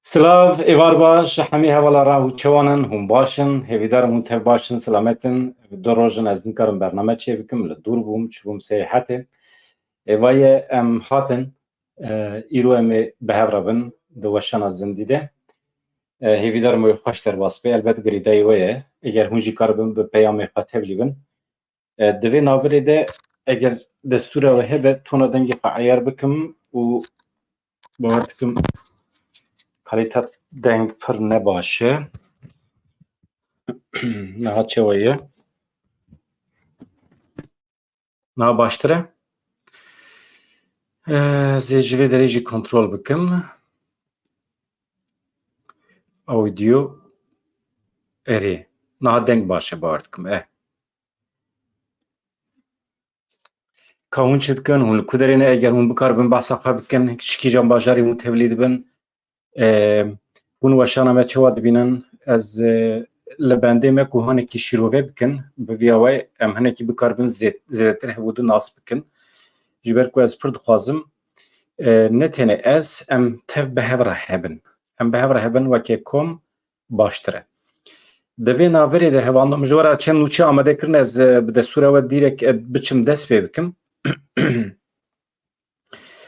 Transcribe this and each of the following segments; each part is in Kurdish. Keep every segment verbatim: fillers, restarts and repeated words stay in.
Silav, êvar baş, hemî hevala ra û çewanin, hûn baş in, hêvîdar im hûn tev baş in, silamet in. Du roj in ez nikarim bername çêbikim, li dûr bûm, çûbûm seyahetê. Êvaye em hatin, e, îro em ê bi hev re bin di weşana zindî de. E, hêvîdar im wê xweş derbas be, elbet girêdayî we ye. Eger hûn jî karibin bi peyamê xwe tevlî bin. E, di vê navberê de eger destûra we hebe, tona dengê xwe eyar bikim û bawer dikim kalîte deng pir ne baş e. Niha çawa ye? Niha baştir e. E, zê ji vê derê jî kontrol bikim. Audio. Erê. Niha deng baş e, bawer dikim. E. Ka hûn çi dikin, hûn li ku derê ne? Eger hûn bikaribin behsa xwe bikin, ji kîjan bajarî hûn tevlî dibin? E, hûn weşana me çawa dibînin? Ez, e, li bendê me ku hinekî şîrove bikin, bi vîya we em hinekî bikaribin zê-, zêdetir hevûdu nas bikin. Ji ber ku ez pir dixwazim, e, ne tenê ez, em tev bi hev re hebin. Em bi hev re hebin weke kom, baştir e. Di vê navberê de hevalno min ji we re çend nûçe amade kirin, ez, e, bi destûra we dîrek, e, biçim dest pê bikim.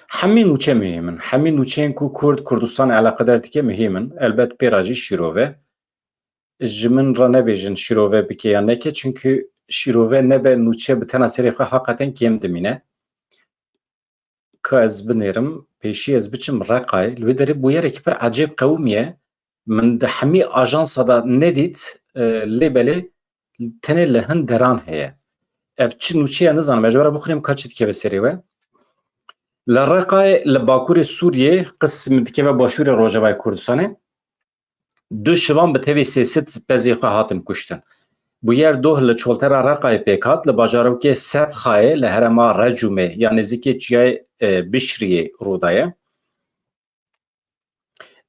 Hemî nûçe muhîm in. Hemî nûçeyên ku Kurd, Kurdistan eleqedar dike muhîm in. Elbet pê re jî şîrove. Ji min re nebêjin şîrove bike ya neke, çunkî şîrove nebe nûçe bi tena serê xwe heqeten kêm dimîne. Ka ez binêrim, pêşî ez biçim Reqayê. Li wê derê bûyerekî pir ecêb qewimiye. Min di hemî ajansa de nedît, e, lê belê tenê li hin deran heye. Ev çi nûçe ye nizanim, ez ji we re bixwînim ka çi dikeve serê we. Li Reqayê, li bakurê Sûriyê, qism dikeve başûrê rojavayê Kurdistanê. Du şivan bi tevî sê sed pezê xwe hatin kuştin. Bûyer doh li çoltera Reqayê pêk hat, li bajarokê Sebxayê, li herêma Recûmê, ya nêzîkê çiyayê, e, Bişriyê rû daye.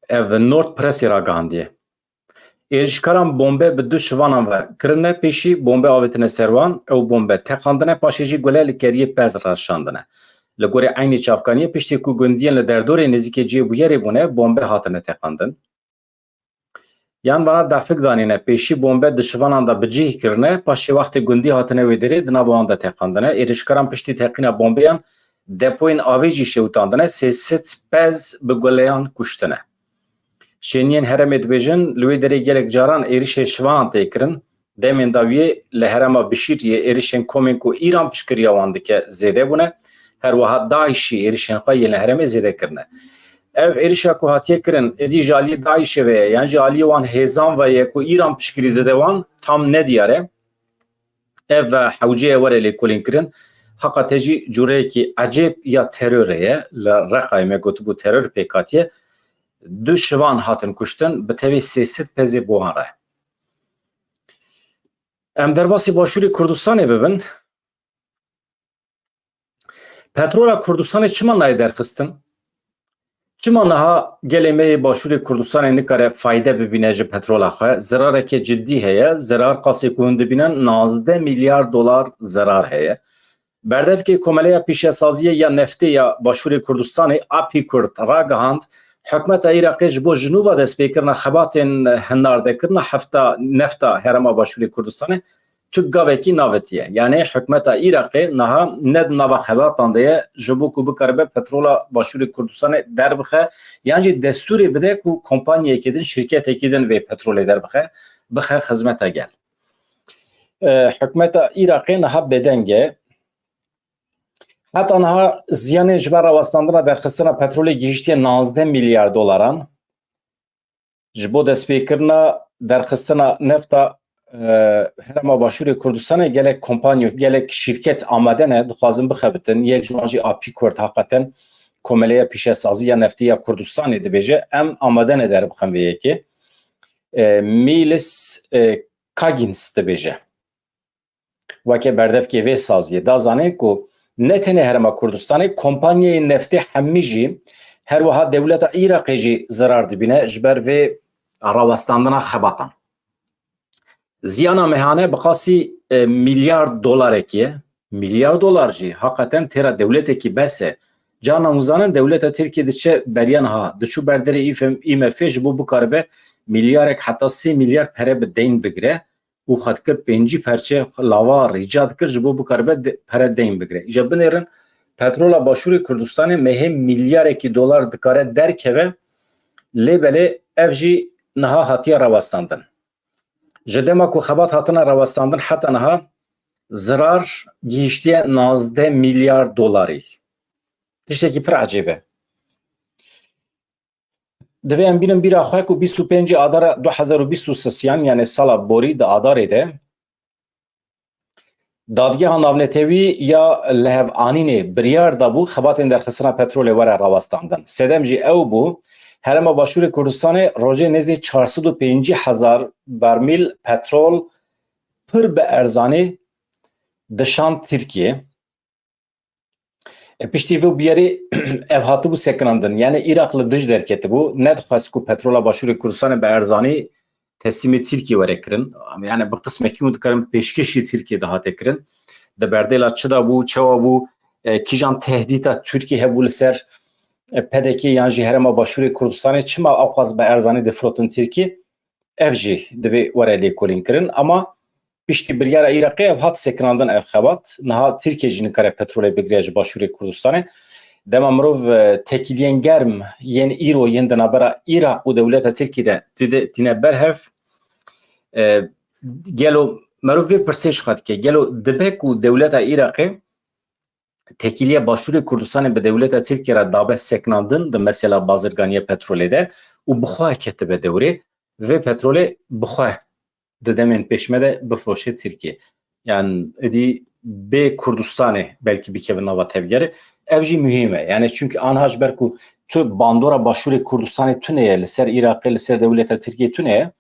Ev Nord Pressê ragihandiye. Êrişkaran bombe bi du şivanan ve kirine, pêşî bombe avêtine ser wan, ew bombe teqandine, paşê jî gule li keriyê pez reşandine. Li gorî eynî çavkaniyê, piştî ku gundiyên li derdorê nêzîkê cihê bûyerê bûne, bombe hatine teqandin. Yan vana defik danîne, pêşî bombe di şivanan de bi cih kirine, paşê wextê gundî hatine wê derê, di nav wan de teqandine. Êrişkaran piştî teqîna bombeyan depoyên avê jî şewitandine, sê sed pez bi guleyan kuştine. Şêniyên herêmê dibêjin, li wê derê gelek caran êrişê şivanan tê kirin. Demên dawiyê li herêma Bişîriyê êrişên komên ku Îran piştgiriya wan dike zêde bûne. Her wiha DAIŞî êrişên xwe yên li herêmê zêde kirine. Ev êrişa ku hatiye kirin, êdî ji aliyê DAIŞê ve ye, yan jî aliyê wan hêzan ve ye ku Îran piştgirî dide wan, tam nediyar e. Ev hewce ye were lêkolînkirin. Heqate jî cûreyekî ecêb ya terorê ye. Li Reqayê me gotibû teror pêk hatiye. Du şivan hatin kuştin, bi tevî sê sed pezê bi wan re. Em derbasî Başûrê Kurdistanê bibin. Petrola Kurdistanê çima nayê derxistin? Çima niha gelê me yê Başûrê Kurdistanê nikare fayde bibîne ji petrola xwe? Zirareke cidî heye. Zirar qasê ku hûn dibînin, nazdeh milyar dolar zirar heye. Berdevkê Komeleya Pîşesaziyê ya Neftê ya Başûrê Kurdistanê, APİKURD, ragihand, hikûmeta Iraqê ji bo ji nû ve destpêkirina xebatên hinardekirina hefta nefta herêma Başûrê Kurdistanê tu gavekî navitiye. Yanî hikûmeta Iraqê niha ne di nava xebatan de ye, ji bo ku bikaribe petrola Başûrê Kurdistanê derbixe, yan jî destûrê bide ku kompanyayekî din, şîrketekî din vê petrolê derbixe, bixe xizmeta gel. E, hikûmeta Iraqê niha bêdeng e. Heta niha ziyanê ji ber rawestandina derxistina petrolê gihiştiye nazdeh milyar dolaran. Ji bo destpêkirina derxistina nefta, e, herêma Başûrê Kurdistanê gelek kompanyo, gelek şîrket amade ne, dixwazin bixebitin. Yek ji wan jî APİKURD, heqeten Komeleya Pîşesazî ya Neftê ya Kurdistanê dibêje, em amade ne derbixin vê yekê. E, Miles, e, Kagins dibêje. Weke berdevkê vê saziyê da zanîn ku ne tenê Herêma Kurdistanê, kompanyayên neftê hemî jî, her wiha dewleta Iraqê jî zirar dibîne ji ber vê rawestandina xebatan. Ziyana mehane bi qasî, e, milyar dolarekî ye. Milyar dolar jî heqeten têra dewletekî bes e. Carna hûn zanin dewleta Tirkiyê diçe beriya niha, diçû ber derê îfem-, IMF'ê ji bo bikaribe milyarek heta sê milyar pere bi deyn bigire û xwe dikir pêncî perçe lava rica dikir ji bo bikaribe de-, pere deyn bigire. Îja binêrin petrola Başûrê Kurdistanê mehê milyarekî dolar dikare derkeve, lê belê ev jî niha hatiye rawestandin. Ji dema ku xebat hatine rawestandin heta niha zirar gihiştiye nazdeh milyar dolarî. Tiştekî pir ecêb e. Divê em bînin bîra xwe ku bîst û pêncî Adara du hezar û bîst û sisiyan, yani sala borî di Adarê de, Dadgeha Navnetewî ya Lihevanînê biryar dabû xebatên derxistina petrolê were rawestandin. Sedem jî ew bû, Herêma Başûrê Kurdistanê rojê nêzî çar sed û pêncî hezar bermîl petrol pir bi erzanî dişand Tirkiyê. E, piştî vê û biyarî ev hatibû sekinandin. Yani Iraq li dij derketibû, nedixwest ku petrola Başûrê Kurdistanê bi erzanî teslîmê Tirkiyê were kirin. Yani bi qismekî hûn dikarin pêşkêşî Tirkiyê dihate kirin. Di berdêla çi de bû, çawa bû, e, kîjan tehdîta Tirkiyê hebû li ser, e, P D K yan jî Herêma Başûrê Kurdistanê, çima ewqas bi erzanî difirotin Tirkiyê? Ev jî divê were lêkolînkirin. Ama piştî biryara Iraqê ev hat sekinandin ev xebat. Niha Tirkiye jî nikare petrolê bigire ji Başûrê Kurdistanê. Dema mirov, e, têkiliyên germ yên îro yên di navbera Iraq û dewleta Tirkiyê de tide-, tîne ber hev, e, gelo merov vê pirsê ji xwe dike, gelo dibe ku dewleta Iraqê têkiliya Başûrê Kurdistanê bi dewleta Tirkiyê re dabe sekinandin di mesela bazirganiya petrolê de û bi xwe ketibe dewrê, vê petrolê bi xwe di demên pêş me de bifroşe Tirkiyê. Yani êdî bê Kurdistanê belkî bikeve nava tevgerê. Ev jî muhîm e. Yani çünkü anha ji ber ku tu bandora Başûrê Kurdistanê tune ye, li ser Iraqê, li ser dewleta Tirkiyê tune ye,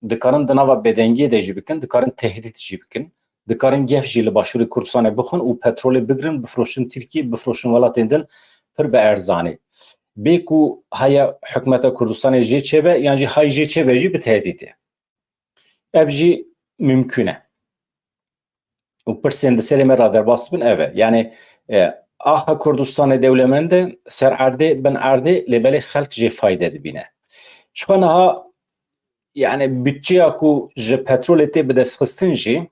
dikarin di nava bêdengiyê de jî bikin, dikarin tehdît jî bikin, dikarin gef jî li Başûrê Kurdistanê bixwin û petrolê bigirin, bifroşin Tirkiyê, bifroşin welatên din pir bi erzanî. Bê ku haya hikûmeta Kurdistanê jê çêbe, yan jî hay jê çêbe jî bi tehdîtê. Ev jî mimkûn e. Û pirsên di serê me re derbas bin ev e. Yani, e, axa Kurdistanê dewlemend e, ser erdê, bin erdê, lê belê xelk jê fayde dibîne. Ji xwe niha, yani, budçeya ku ji petrolê tê bidestxistin jî,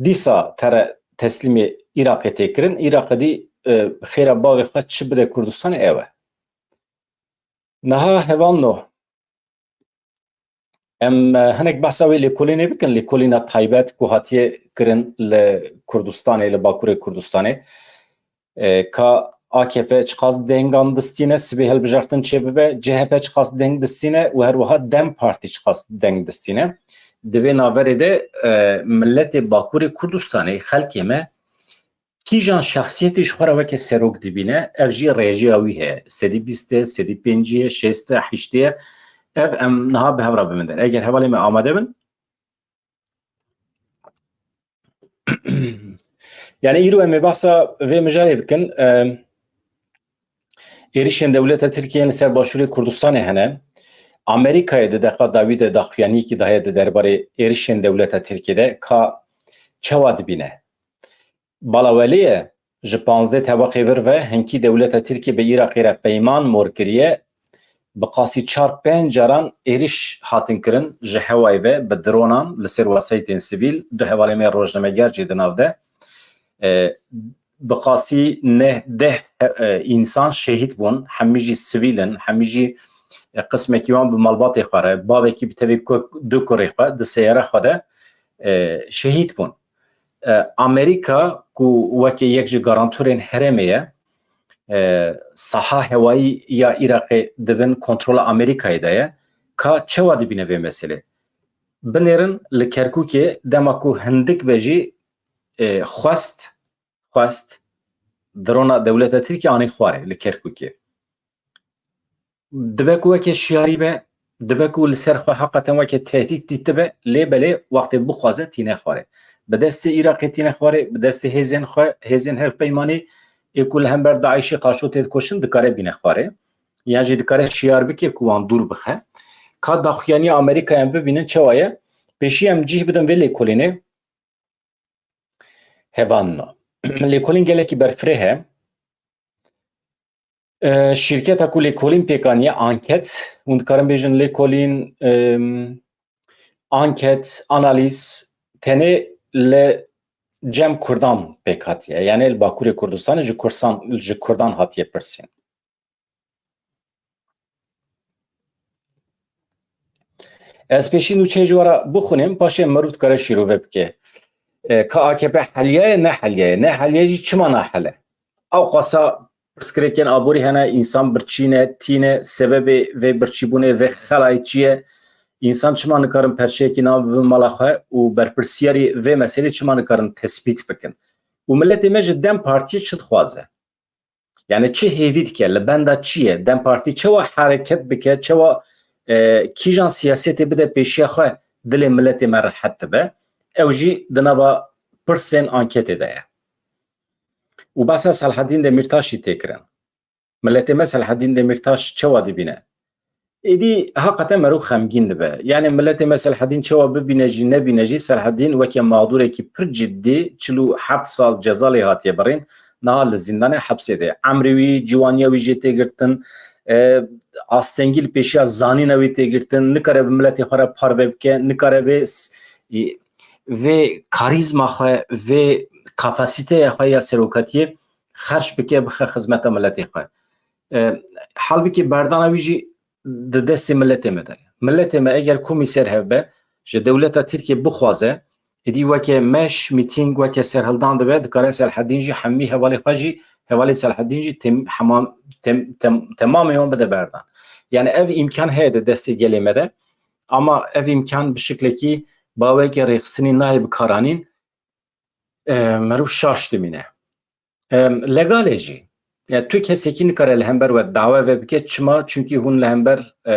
dîsa tere teslîmê Iraqê tê kirin. Iraqê dî, e, xêra bavê xwe çi bide Kurdistanê ew e. Niha hevalno, em, e, hinek behsa wê lêkolînê bikin, lêkolîna taybet ku hatiye kirin li Kurdistanê, li Bakurê Kurdistanê. E, ka A K P çiqas dengan distîne, sibê hilbijartin çêbibe, C H P çiqas deng distîne û her wiha DEM Partî çiqas deng distîne. Di vê naverê de, e, miletê Bakurê Kurdistanê, xelkê me, kîjan şexsiyetê ji xwe re weke serok dibîne, ev jî rêjeya wî heye. Sedî bîst e, sedî pêncî ye, şêst e, heştê ye. Ev em niha bi hev re bimindin. Eger hevalê me amade bin. Yani îro em ê behsa vê mijarê bikin. Em, êrişên dewleta Tirkiyê li ser Başûrê Kurdistanê hene. Amerîkayê di deqa dawî de daxuyaniyekî daye di derbarê êrişên dewleta Tirkiyê de ka çawa dibîne. Bala welê ye, ji panzdeh Tebaqê vir ve hinkî dewleta Tirkiyê bi Iraqê re peyman mor kiriye, bi qasî çar pênc caran êriş hatin kirin ji hewayê ve bi dronan li ser wesayîtên sivîl, du hevalên me rojnameger jî di nav de. E, bi qasî neh deh, e, însan şehîd bûn, hemî jî sivîl in, hemî jî, e, qismekî wan bi malbatê xwe re, bavekî bi tevî ku-, du kurê xwe di seyara xwe de, e, şehîd bûn. E, Amerîka ku weke yek ji garantorên herêmê ye, e, saha hewayî ya Iraqê di bin kontrola Amerîkayê de ye, ka çawa dibîne vê meselê? Binêrin li Kerkûkê dema ku hindik be jî, e, xwest, xwest drona dewleta Tirkiyê anî xwarê li Kerkûkê. Dibe ku weke şiyarî be, dibe ku li ser xwe heqeten weke tehdît dîtibe, lê belê wextê bixwaze tîne xwarê. Bi destê Iraqê tîne xwarê, bi destê hêzên xwe, hêzên hevpeymanî ê ku li hember DAIŞê qaşo tê dikoşin dikare bîne xwarê. Yan jî dikare şiyar bike ku wan dûr bixe. Ka daxuyaniya Amerîkayê em bibînin çawa ye? Pêşî em cih bidin vê lêkolînê. Hevalno. Lêkolîn gelekî berfireh e. E, şîrketa ku lêkolîn pêk aniye, Anket, hûn dikarin bêjin lêkolîn, em, anket, analîz, tenê li cem Kurdan pêk hatiye. Yani li Bakurê Kurdistanê ji Kursan, ji Kurdan hatiye pirsîn. Ez pêşî nûçeyê ji we re bixwînim, paşê meriv dikare şîrove bike. E, ka A K P heliyaye, neheliyaye. Neheliyaye jî çima nahele? Ewqasa pirsgirêkên aborî hene, însan birçî ne, tîne, sebebê vê birçîbûnê, vê xelayê çi ye? Însan çima nikarin perçeyekî navê bibin mala xwe û berpirsiyarî vê meselê çima nikarin tespît bikin? Û miletê me ji DEM Partiyê çi dixwaze? Yani çi hêvî dike, li benda çi ye? DEM Partî çawa hereket bike, çawa, e, kîjan siyasetê bide pêşiya xwe, dilê miletê me rehet dibe? Ew jî di nava pirsên anketê de ye. Û behsa Selhedîn Demîrtaş jî tê kirin. Miletê me Selhedîn Demîrtaş çawa dibîne? Êdî heqeten meriv xemgîn dibe. Yani miletê me Selhedîn çawa bibîne jî nebîne jî, Selhedîn weke mağdûrekî pir ciddî, çil û heft sal ceza lê hatiye birîn, niha li zîndanê, hepsê de ye. Emrê wî, ciwaniya wî jê tê girtin, e, astengî li pêşiya zanîna wî tê girtin, nikare bi miletê xwe re parve bike, nikare vê s-, î, vê karîzma xwe, vê kapasiteya xwe ya serokatiyê xerc bike, bixe xizmeta miletê xwe. E, halbikî berdana wî jî di destê miletê me de ye. Miletê me eger komî ser hev be, ji dewleta Tirkiyê bixwaze, êdî weke meş, mîtîng, weke serhildan dibe, dikare Selhedîn jî hemî hevalê xwe jî, hevalê Selhedîn jî tem-, hemam-, tem-, tem-, temamê wan bide berdan. Yani ev îmkan heye di destê gelê me de, ama ev îmkan bi şiklekî bi awayekî rêxistinî nayê bikaranîn, e, meriv şaş dimîne. Em, legal e jî. Yani tu kesekî nikare li hember we dawa ve bike. Çima? Çünkü hûn li hember, e,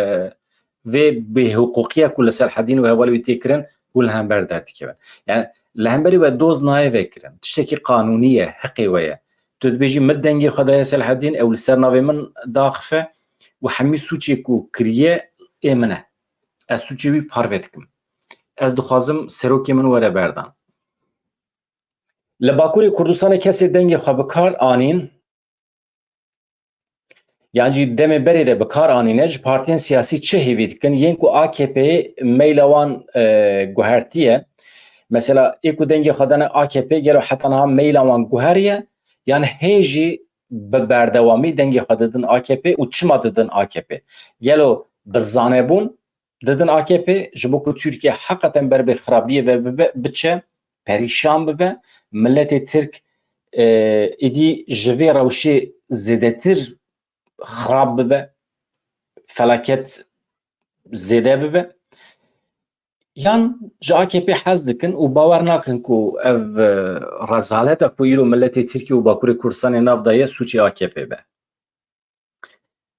vê bêhiqûqiya ku li Selhedîn û hevalê wî tê kirin, hûn li hember derdikevin. Yani li hemberî we doz nayê vekirin. Tiştekî qanûnî ye, heqê we ye. Tu dibêjî min dengê xwe daye Selhedîn, ew li ser navê min daxife û hemî sûcê ku kiriye ê min e. Ez sûcê wî parve dikim. Ez dixwazim serokê min were berdan. Li Bakurê Kurdistanê kesê dengê xwe bi kar anîn, yan jî demê berê de bi kar anîne, ji partiyên siyasî çi hêvî dikin? Yên ku A K P meyla wan, e, guhertiye, mesela ê ku dengê xwe dane A K P, gelo heta niha meyla wan guheriye, yan hê jî bi berdewamî dengê xwe didin A K P û çima didin A K P? Gelo bi zanebûn didin A K P, ji bo ku Tirkiye heqeten ber bi xirabiyê ve bibe, biçe, perîşan bibe, miletê Tirk, e, êdî ji vê rewşê zêdetir xirab bibe, felaket zêde bibe. Yan ji A K P hez dikin û bawer nakin ku ev, e, rezaleta ku îro miletê Tirkiye û Bakurê Kurdistanê nav daye sûcê A K P be.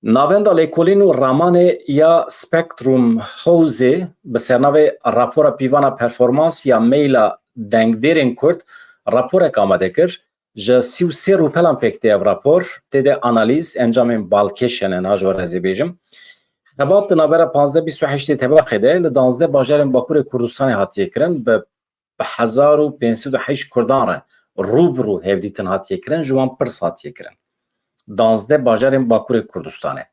Navenda lêkolîn û ramanê ya Spektrum Hewzê bi sernavê Rapora Pîvana Performans ya Meyla Dengdêrên Kurd raporek amade kir. Ji sî û sê rûpelan pêk tê ev rapor, tê de analîz, encamên balkêş hene, niha ji we re ez ê bêjim. Xebat di navbera panzdeh bîst û heştê Tebaxê de li danzdeh bajarên Bakurê Kurdistanê hatiye kirin, bi bi hezar û pênc sed û heşt Kurdan re rû bi rû hevdîtin hatiye kirin, ji wan pirs hatiye kirin. Danzdeh bajarên Bakurê Kurdistanê.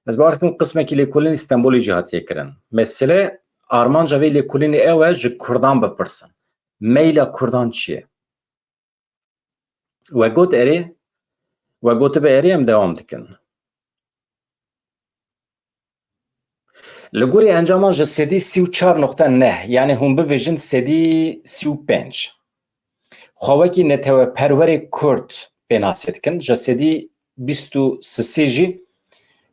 Ez bawer dikim qismekî lêkolînê Stenbolê jî hatiye kirin. Mesele, armanca vê lêkolînê ew e ji Kurdan bipirsin. Meyla Kurdan çi ye? We got erê, we gotibe erê, em dewam dikin. Li gorî encaman ji sedî sî û çar noqte neh, yanî hûn bibêjin sedî sî û pênc, xwe wekî neteweperwerê Kurd pênasê dikin, ji sedî bîst û sisê jî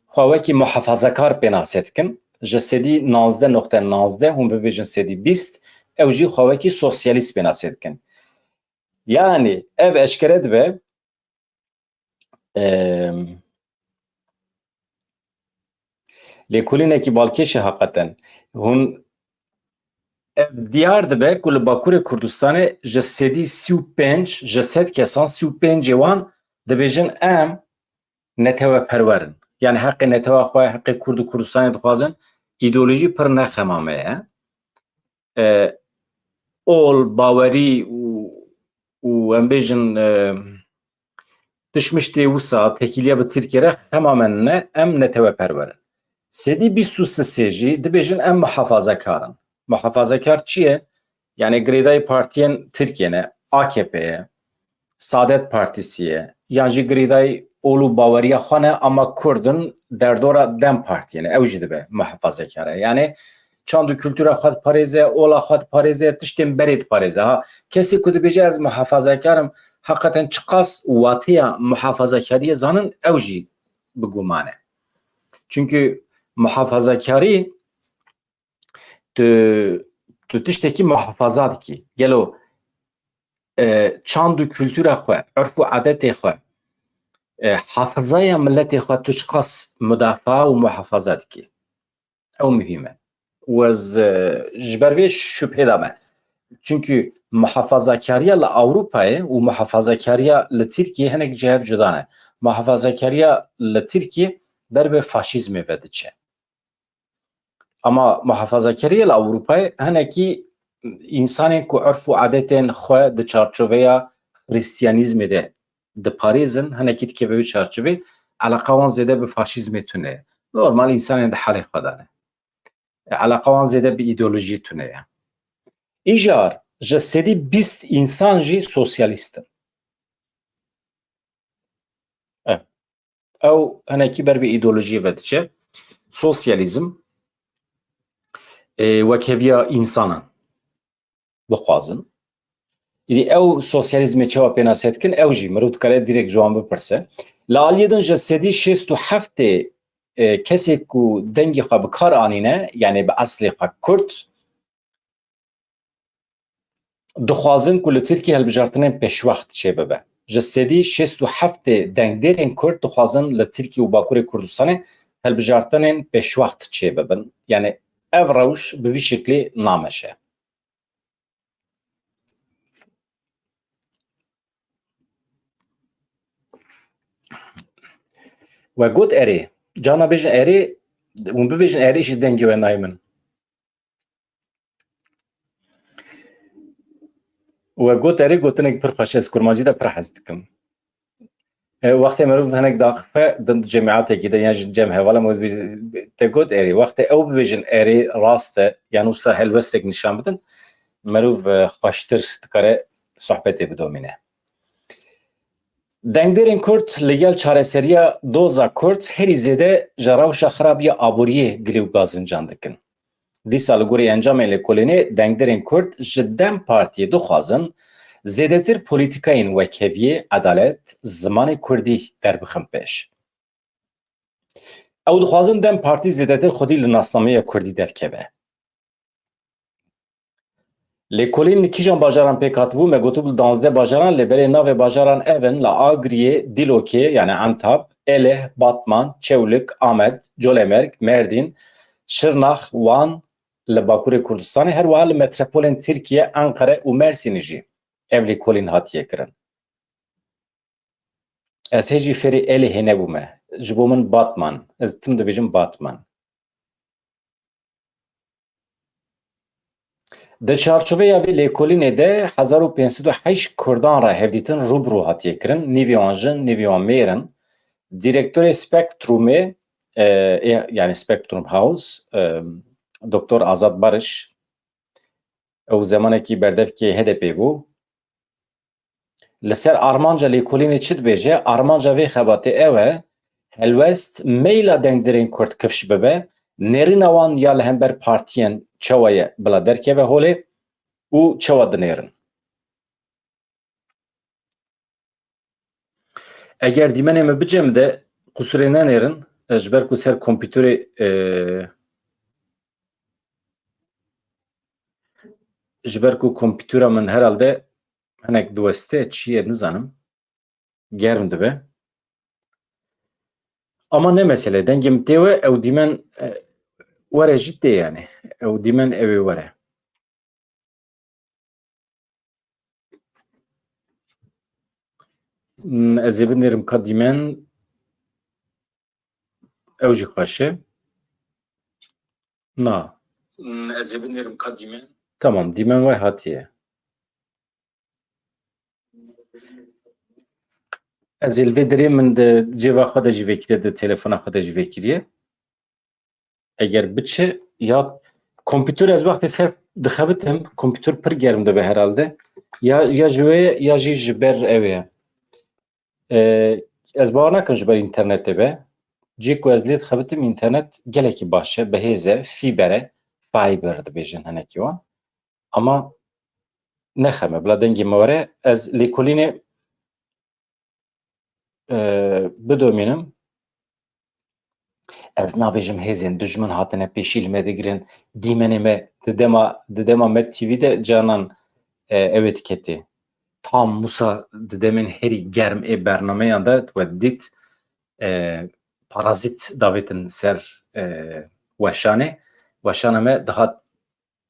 xwe wekî muhafazekar pênasê dikin, ji sedî nazdeh noqte nazdeh, hûn bibêjin sedî bîst, ew jî xwe wekî sosyalîst pênasê dikin. Yanî ev eşkere dibe, em, lêkolînekî balkêş e heqeten. Hûn, ev diyar dibe ku li Bakurê Kurdistanê ji sedî sî û pênc, ji sed kesan sî û pêncê wan dibêjin em neteweperwer in. Yani heqê netewa xwe, heqê Kurd û Kurdistanê dixwazin, îdeolojî pir ne xema me ye. E, ol, bawerî û, û em bêjin, e, Tişt miştê wisa tekîliya bi Tirkiyê re hemamen ne, em neteweperwer in. Sedî bîst û sisê jî dibêjin em muhafazekar in. Muhafazekar çi ye? Yani girêdayî partiyên Tirkiyê ne, A K P ye, Saadet Partisi ye, yan jî girêdayî ol û baweriya xwe ne, ama Kurd in, derdora DEM Partiyê ne, ew jî dibe muhafazekar e. Yani çand û kultura xwe diparêze, ola xwe diparêze, tiştên berê diparêze. Ha, kesê ku dibêje ez muhafazekar im, heqeten çiqas wateya muhafazakariyê zanin, ew jî bi guman e. Çünkü muhafazakarî tu, tu tiştekî muhafaza dikî. Gelo, e, çand û kultura xwe, urf û adetê xwe, e, hafizaya miletê xwe tu çiqas mudafaa û muhafaza dikî? Ew muhîm e. Û ez, e, ji ber vê şubhê de me. Çünkü muhafazakariya li Ewropayê û muhafazakariya li Tirkiyê hinek ji hev cuda ne. Muhafazakariya li Tirkiyê ber bi faşîzmê ve diçe. Ama muhafazakariya li Ewropayê hinekî însanên ku urf û adetên xwe di çarçoveya Xristiyanîzmê de diparêzin, hinekî dikeve wê çarçovê, eleqa wan zêde bi faşîzmê tune ye. Normal, însanên di halê xwe de ne. Eleqa wan zêde bi îdeolojiyê tune ye. Îcar ji sedî bîst însan jî sosyalîst in. Eh. Ew hinekî ber bi îdeolojiyê ve diçe. Sosyalîzm, e, wekheviya însanan dixwazin. Îdî ew sosyalîzmê çawa pênase dikin, ew jî mirov dikare dirêk ji wan bipirse. Li aliyê din ji sedî şêst û heftê, e, kesê ku dengê xwe bi kar anîne, yani bi eslê xwe Kurd, dixwazin ku li Tirkiyê hilbijartinên pêşwext çêbibe. Ji sedî şêst û heftê dengdêrên Kurd dixwazin li Tirkiye û Bakurê Kurdistanê hilbijartinên pêşwext çêbibin. Yani ev rewş bi vî şeklî nameşe. We got erê. Cana bêjin erê, hûn bibêjin erê jî dengê we nayê min. We got erê gotinek pir xweş, ez kurmancî de pir hez dikim. E, wextê merov hinek daxife di cemaetekî de yan jî cem hevala me te got erê. Wextê ew bibêjin erê rast e, yan wisa helwestek nîşan bidin, merov, e, xweştir dikare sohbetê bidomîne. Dengdêrên Kurd li gel çareseriya doza Kurd herî zêde ji rewşa xirab ya aboriyê gilî û gazincan dikin. Dîsa li gorî encamên lêkolînê dengdêrên Kurd ji DEM Partiyê dixwazin zêdetir polîtîkayên wekheviyê, edalet, zimanê Kurdî derbixin pêş. Ew dixwazin DEM Partî zêdetir xwedî li nasnameya Kurdî derkeve. Lêkolîn li kîjan bajaran pêk hatibû? Me gotibû li danzdeh bajaran, lê berê navê bajaran ev in: li Agriyê, Dîlokê, yani Entab, Êlih, Batman, Çewlik, Amed, Colemêrg, Mêrdîn, Şirnax, Wan, li Bakurê Kurdistanê, her wiha li metropolên Tirkiye, Enqere û Mersînê jî ev lêkolîn hatiye kirin. Ez hê jî fêrî Êlihê nebûme. Ji bo min Batman. Ez tim dibêjim Batman. Di çarçoveya vê lêkolînê de hezar û pênc sed û heşt Kurdan re hevdîtin rû bi rû hatiye kirin. Nîvê wan jin, nîvê wan mêr in. Dîrektorê Spektrumê, e, ê, yani Spektrum House, e, Doktor Azad Barış, ew zemanekî berdevkê H D P bû. Li ser armanca lêkolînê çi dibêje? Armanca vê xebatê ew e, helwest meyla dengdêrên Kurd kifş bibe, nêrîna wan ya li hember partiyên çawa ye bila derkeve holê û çawa dinêrin. Eger dîmenê min bicem de, qusûrê nenêrin, e, ji ber ku ser kompîterê, e, ji ber ku kompîtera min herhalde hinek diweste, çi ye nizanim, germ dibe. Ama ne mesele, dengê min tê we, ew dîmen, e, were jî tê yani. Ew dîmen ew ê were. Hmm, ez ê binêrim ka dîmen ew jî xweş e. Na. Hmm, ez ê binêrim ka dîmen. Tamam, dîmen we hatiye. Ez ê li vê derê min di cêva xwe de jî vekiriye, di telefona xwe de jî vekiriye. Eger biçe ya kompîter, ez wextê ser dixebitim, kompîter pir germ dibe herhalde. Ya, ya ji wê ya jî ji ber ew ê. Ee, ez bawer nakim ji ber înternetê be. Cê ku ez lê dixebitim înternet gelekî baş e, bi hêz e, fîber e, fiber dibêjin hinekî wan. Ama nexeme, bila dengê me were, ez lêkolînê, e, bidomînim. Ez nabêjim hêzên dijmin hatine pêşî li me digirin. Dîmenê me di dema, di dema Med T V de canan, e, ew ê diketê. Tam wisa di demên herî germ ê bernameyan de we dît, e, parazît davêtin ser, e, weşanê. Weşana me dihat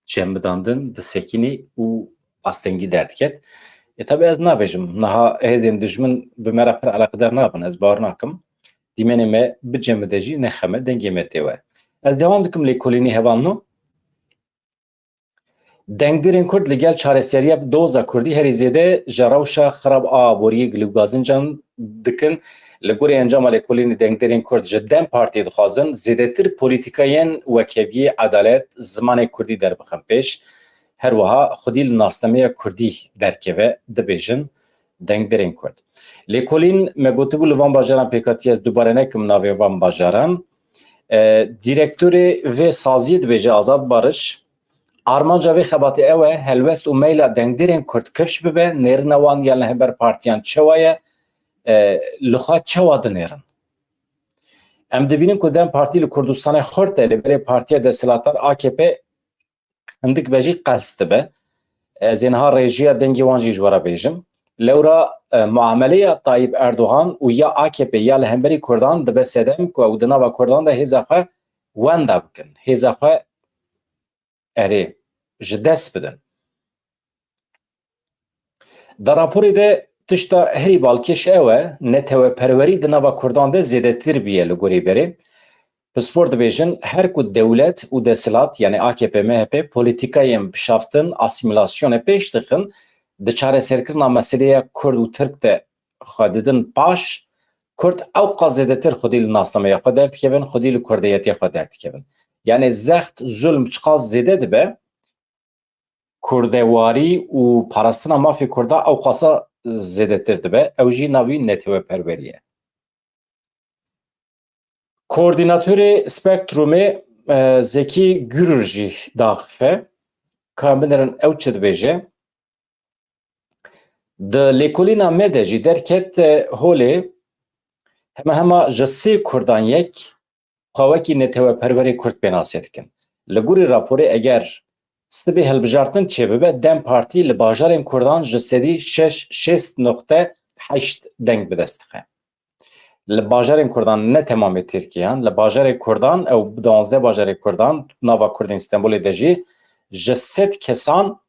cembidandin, disekînî û astengî derdiket. E, tabi ez nabêjim, niha hêzên dijmin bi me re pir eleqedar nabin, ez bawer nakim. Dîmenê me bicemide jî nexeme, dengê me tê we. Ez dewam dikim lêkolînê hevalno. Dengdêrên Kurd li gel çareseriya doza Kurdî herî zêde ji rewşa xirab a aboriyê gilûgazincan dikin. Li gorî encama lêkolînê dengdêrên Kurd ji DEM Partiyê dixwazin zêdetir polîtîkayên wekheviyê, edalet, zimanê Kurdî derbixin pêş. Her wiha xwedî li nasnameya Kurdî derkeve, dibêjin dengdêrên Kurd. Lêkolîn me gotibû li van bajaran pêk hatiye, ez dubare nekim navê van bajaran. E, dîrektorê vê saziyê dibêje Azad Barış, armanca vê xebatê ew e, helwest û meyla dengdêrên Kurd kifş bibe, nêrina wan ya li hember partiyan çawa ye, e, li xwe çawa dinêrin. Em dibînin ku DEM Partî li Kurdistanê xurt e, lê belê partiya desthilatdar A K P hindik be jî qels dibe. Ez ê niha rêjiya dengê wan jî ji we re bêjim. Lewra, e, muameleya Tayyip Erdogan û ya A K P ya li hemberî Kurdan dibe sedem ku ew di nava Kurdan de hêza xwe wenda bikin, hêza xwe erê ji dest bidin. Di raporê de tişta herî balkêş ew e, neteweperwerî di nava Kurdan de zêdetir bûye li gorî berê. Pispor dibêjin, her ku dewlet û desthilat, yanî A K P M H P, polîtîkayên bişaftin, asîmîlasyonê pêş dixin, di çareserkirina meseleya Kurd û Tirk de xwe didin paş, Kurd ewqas zêdetir xwedî li nasnameya xwe derdikevin, xwedî li kurdiyetiya xwe derdikevin. Yanî zext, zulm çiqas zêde dibe, kurdewarî û parastina mafê Kurda ewqasa zêdetir dibe. Ew jî navî neteweperwerî ye. Koordînatorê Spektrumê, e, Zekî Gürür jî daxife. Ka em binêrin ew çi dibêje. Di lêkolîna me de jî derket, e, holê hema hema ji sê Kurdan yek xwe wekî neteweperwerê Kurd pênasê dikin. Li gorî raporê eger sibê hilbijartin çêbibe, DEM Partî li bajarên Kurdan ji sedî şeş, şêst noqte heşt deng bi dest dixe. Li bajarên Kurdan, ne temamê Tirkiyan, li bajarê Kurdan ew duwazdeh bajarê Kurdan, nava Kurdên Stenbolê de jî ji sed kesan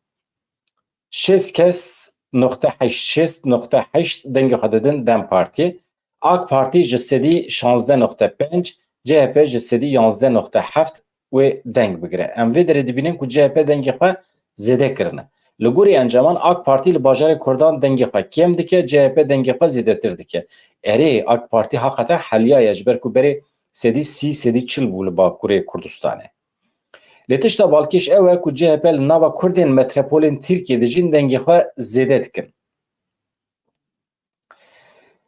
şêst kes noqte heşt, şêst noqte heşt dengê xwe didin DEM Partî. AK Partî ji sedî şazdeh noqte pênc, C H P ji sedî yanzdeh noqte heft wê deng bigire. Em vê derê dibînin ku C H P dengê xwe zêde kirine. Li gorî encaman AK Partî li bajarê Kurdan dengê xwe kêm dike, C H P dengê xwe zêdetir dike. Erê, AK Partî haqeten heliyaye, ji ber ku berê sedî sî, sedî çil bû li Bakurê Kurdistanê. Lê tişta balkêş ew e ku C H P li nava Kurdên metropolên Tirkiyê dijîn dengê xwe zêde dikin.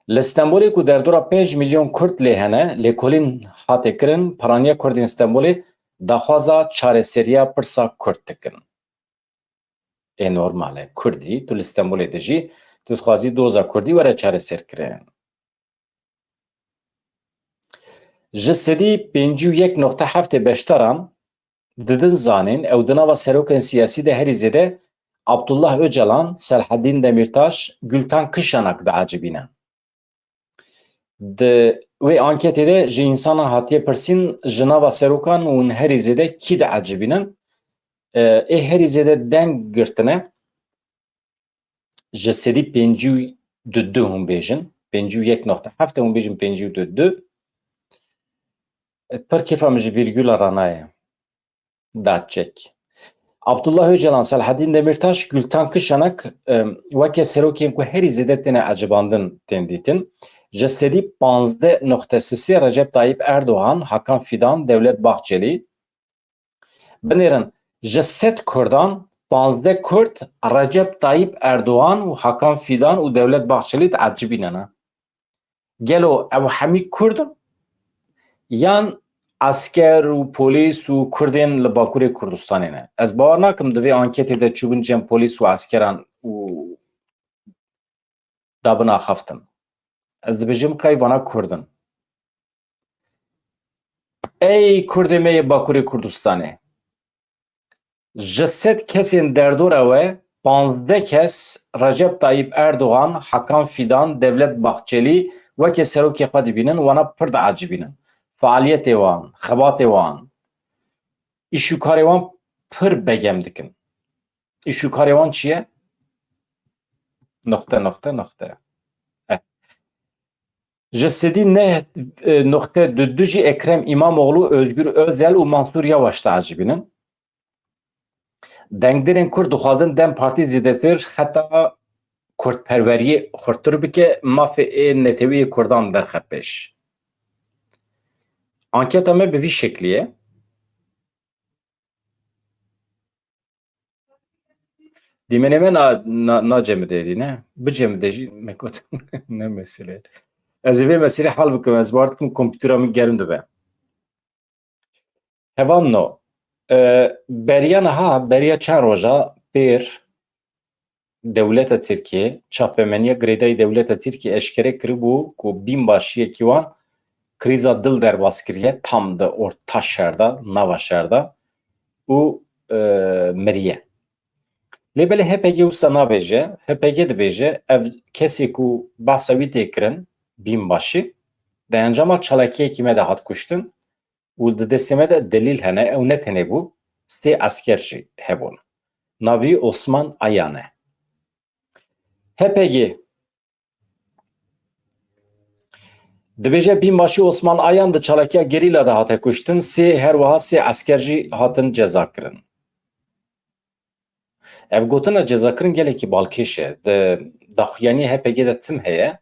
Li Stenbolê ku derdora pênc milyon Kurd lê hene, lêkolîn hate kirin, Piraniya Kurdên Stenbolê daxwaza çareseriya pirsa Kurd dikin. Ê normal e, Kurdî, tu li Stenbolê dijî, tu dixwazî doza Kurdî were çareserkirin. Ji sedî pêncî û yek noqte heftê beşdaran didin zanîn, ew di nava serokên siyasî de herî zêde Abdullah Ocalan, Selahaddin Demirtaş, Gültan Kışanak diecibîne. Di wê anketê de ji însanan hatiye pirsîn, ji nava serokan hûn herî zêde kî diecibînin? E, ê herî zêde deng girtine. Ji sedî pêncî û du hûn bêjin, pêncî û yek noqte heft hûn bêjin pêncî û du. Pir kêfa min ji vîrgula re nayê. Da çek. Abdullah Öcalan, Selahaddin Demirtaş, Gültan Kışanak, e, weke serokên ku herî zêde têne ecibandin tên dîtin. Ji sedî panzdeh noqte sisê Recep Tayyip Erdoğan, Hakan Fidan, Devlet Bahçeli. Binêrin, ji sed Kurdan, panzdeh Kurd, Recep Tayyip Erdoğan û Hakan Fidan û Devlet Bahçeli diecibîne ne. Gelo ew hemî Kurd in? Yan esker û polîs û Kurdên li Bakurê Kurdistanê ne? Ez bawer nakim di vê anketê de çûbin cem polîs û eskeran û dabin axaftin. Ez dibêjim qey vana Kurd in. Ey Kurdê me yê Bakurê Kurdistanê. Ji sed kesên derdora we, panzdeh kes Recep Tayyip Erdoğan, Hakan Fidan, Devlet Bahçeli weke serokê xwe dibînin, wana pir diecibînin. Faaliyetê wan, xebatê wan, îş û karê wan pir begem dikin. Îş û karê wan çi ye? Noqte, noqte, noqte. Eh. Ji sedî neh, e, noqte du du jî Ekrem İmamoğlu, Özgür Özel û Mansur Yavaş diecibînin. Dengdêrên Kurd dixwazin DEM Partî zêdetir heta kurdperweriyê xurttir bike, mafê ê neteweyê Kurdan derxe pêş. Anketa me bi vî şeklî ye. Dîmenê me na, na, nacemidê dî, ne? Bicemidê jî me got, ne mesele. Ez ê vê meselê hal bikim, ez bawer dikim kompûtera min germ dibe. Hevalno, e, beriya niha, beriya çend roja pêr dewleta Tirkiyê, çapemeniya girêdayî dewleta Tirkiyê eşkere kiribû ku bînbaşiyekî wan krîza dil derbas kiriye, tam di orta şer de, nava şer de û, e, miriye. Lê belê H P G wisa nabêje, H P G dibêje, ev kesê ku behsa wî tê kirin, bînbaşî, di encama çalakiyekî me de hat kuştin û di destê me de delîl hene, ew ne tenê bû, sê esker jî hebûn. Navî Osman Ayan e. H P G dibêje, bînbaşî Osman Ayan di çalakiya gerîla de hate kuştin, sê, her wiha sê esker jî hatin cezakirin. Ev gotina cezakirin gelekî balkêş e. Di daxuyaniyê H P G de tim heye.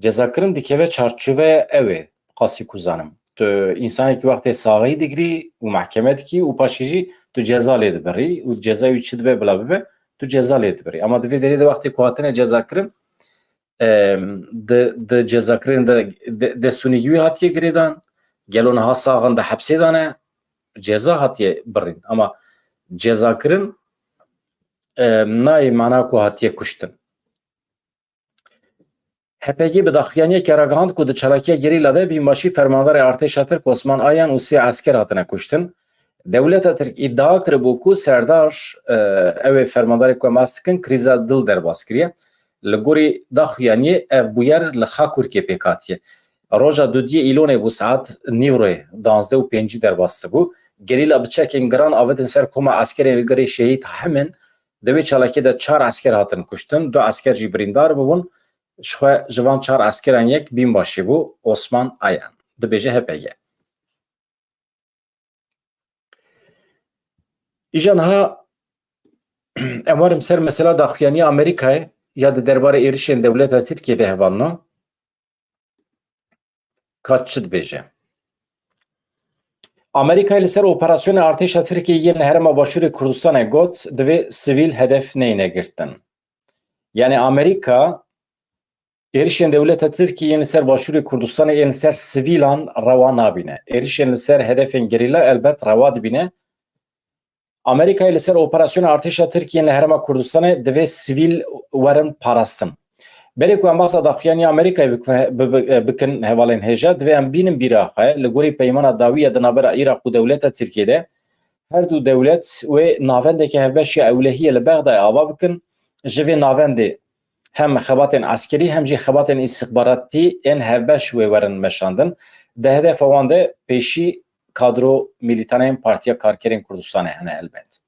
Cezakirin dikeve çarçoveya ew ê, qasî ku zanim. Tu însanekî wextê saxî digirî û mehkeme dikî û paşê jî tu ceza lê dibirî û cezayê wî çi dibe bila bibe, tu ceza lê dibirî. Ama di vê derê de wextê ku hatine cezakirin, em, di, di cezakirin de, de, destûnîgî wî hatiye girêdan, gelo niha sax in di hepsê de ne, ceza hatiye birîn. Ama cezakirin, em, nayê mana ku hatiye kuştin. H P G bi daxuyaniyeke ragihand ku di çalakiya gerîla de bînbaşî fermandarê artêşa Tirk Osman Ayan û sê esker hatine kuştin. Dewleta Tirk îdia kiribû ku serdar, e, ew ê fermandarê ku em behs dikin, krîza dil derbas kiriye. Li gorî daxuyaniyê ev bûyer li Xakurkê pêk hatiye. Roja dudiyê Îlonê bû, saet nîvroyê, duwazdeh û pêncî derbas dibû. Gerîla bi çekên giran avêtin ser koma eskerên li gorî şehîd hemin. Di vê çalakiyê de çar esker hatin kuştin, du esker jî birîndar bûbûn. Ji xwe ji van çar eskeran yek bînbaşî bû, Osman Ayan. Dibêje H P G. Îja niha em werin ser mesela daxuyaniya Amerîkayê ya di derbarê êrişên dewleta Tirkiyê de hevalno. Ka çi dibêje? Amerîkayê li ser operasyona artêşa Tirkiyê yên li herêma Başûrê Kurdistanê got, divê sivîl hedef neyne girtin. Yani Amerîka êrişên dewleta Tirkiyê yên li ser Başûrê Kurdistanê yên li ser sivîlan rewa nabîne. Êrişên li ser hedefên gerîla elbet rewa dibîne. Amerîkayê li ser operasyona artêşa Tirkiyê li Herêma Kurdistanê divê sivîl werin parastin. Berê ku em behsa daxuyaniya Amerîkayê bik-, bi-, bi-, bikin hevalên hêja, divê em bînin bîra xwe. Li gorî peymana dawî ya di navbera Iraq û dewleta Tirkiyê de, her du dewlet wê navendeke hevbeş ya ewlehiyê li Bexdayê ava bikin. Ji vê navendê hem xebatên eskerî hem jî xebatên îstixbaratî ên hevbeş wê werin meşandin. Di hedefa wan de pêşî kadro milîtanên Partiya Karkerên Kurdistanê hene helbet.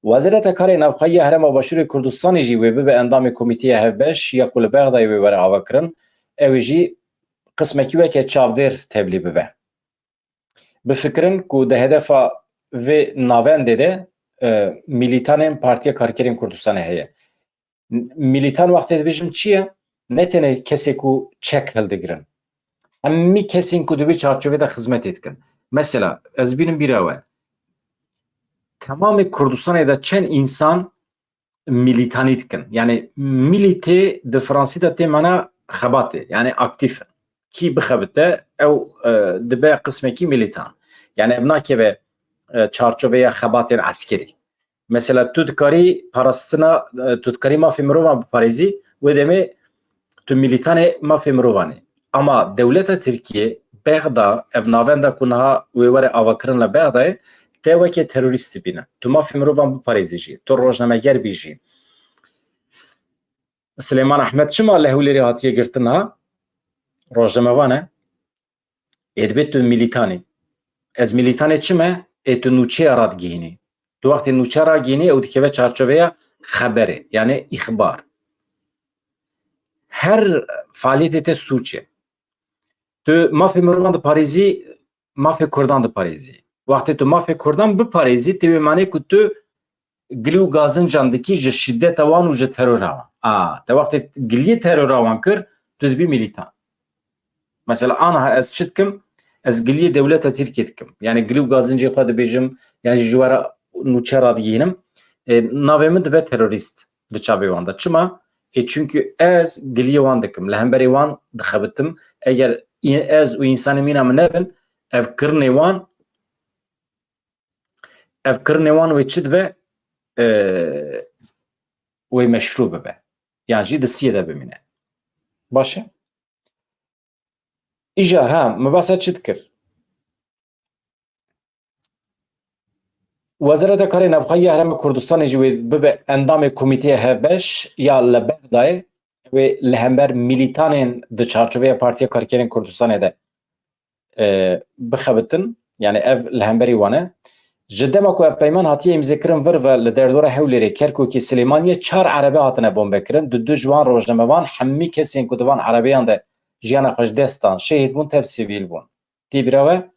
Wezareta Karê Navxweyî ya Herêma Başûrê Kurdistanê jî wê bibe endamê Komîteya Hevbeş ya ku li Bexdayê wê were avakirin, ew ê jî qismekî weke çavdêr tevlî bibe. Bifikirin ku di hedefa vê navendê de e, milîtanên Partiya Karkerên Kurdistanê heye. Milîtan wextê dibêjim çi ye? Ne tenê kesê ku çek hildigirin. Hemî kesên ku di vê çarçovê de xizmetê dikin. Mesela, ez bînim bîra we. Temamê Kurdistanê de çend însan milîtanî dikin? Yani milîtê di fransî de tê mana xebatê, yani aktîf in. Kî bixebite, ew, e, dibe qismekî milîtan. Yani ev nakeve, e, çarçoveya xebatên eskerî. Mesela tu dikarî parastina, e, tu dikarî mafê mirovan biparêzî, wê demê tu milîtanê mafê mirovan î. Ama dewleta Tirkiyê, Bexda, ev navenda ku niha wê were avakirin li Bexdayê, te weke terorîst dibîne. Tu mafê mirovan biparêzî jî, tu rojnameger bî jî. Silêman Ehmed çima li Hewlêrê hatiye girtin ha? Rojnamevan e. Ê dibê tu milîtan î. Ez milîtanê çi me? Ê tu nûçeya radigihînî. Tu wextê nûçe ragihînî, ew dikeve çarçoveya xeberê, yani îxbar. Her faaliyetê te sûc e. Tu mafê mirovan diparêzî, mafê Kurdan diparêzî. Wextê tu mafê Kurdan biparêzî, tê wê manê ku tu gilî û gazincan dikî ji şîdeta wan û ji terora wan. A, te wextê giliyê terora wan kir, tu dibî milîtan. Mesela, aniha ez çi dikim? Ez giliyê dewleta Tirkiyê dikim. Yani gilî û gazincê xwe dibêjim, yan jî ji we re nûçe radigihînim. E, navê min dibe terorîst di çavê wan de. Çima? Ê, çünkü ez giliyê wan dikim. Li hemberî wan dixebitim. Eger î-, ez û însanê mîna min nebin, ev kirinê wan, ev kirinê wan wê çi dibe? E, wê meşrû bibe. Yan jî di siyê de bimîne. Baş e? Îcar, ha, min behsa çi dikir? Wezareta Karê Navxwe ya Herêma Kurdistanê jî wê bibe endamê Komîteya Hevbeş ya li Bexdayê, wê li hember milîtanên di çarçoveya Partiya Karkerên Kurdistanê de, e, bixebitin. Yani ev li hemberî wan e. Ji dema ku ev peyman hatiye îmzekirin vir ve li derdora Hewlêrê, Kerkûkê, Silêmaniyê çar erebe hatine bombekirin. Du du ji wan rojnamevan, hemî kesên ku di van erebeyan de jiyana xwe ji dest dan, şehîd bûn, tev sivîl bûn. Tê bîra we,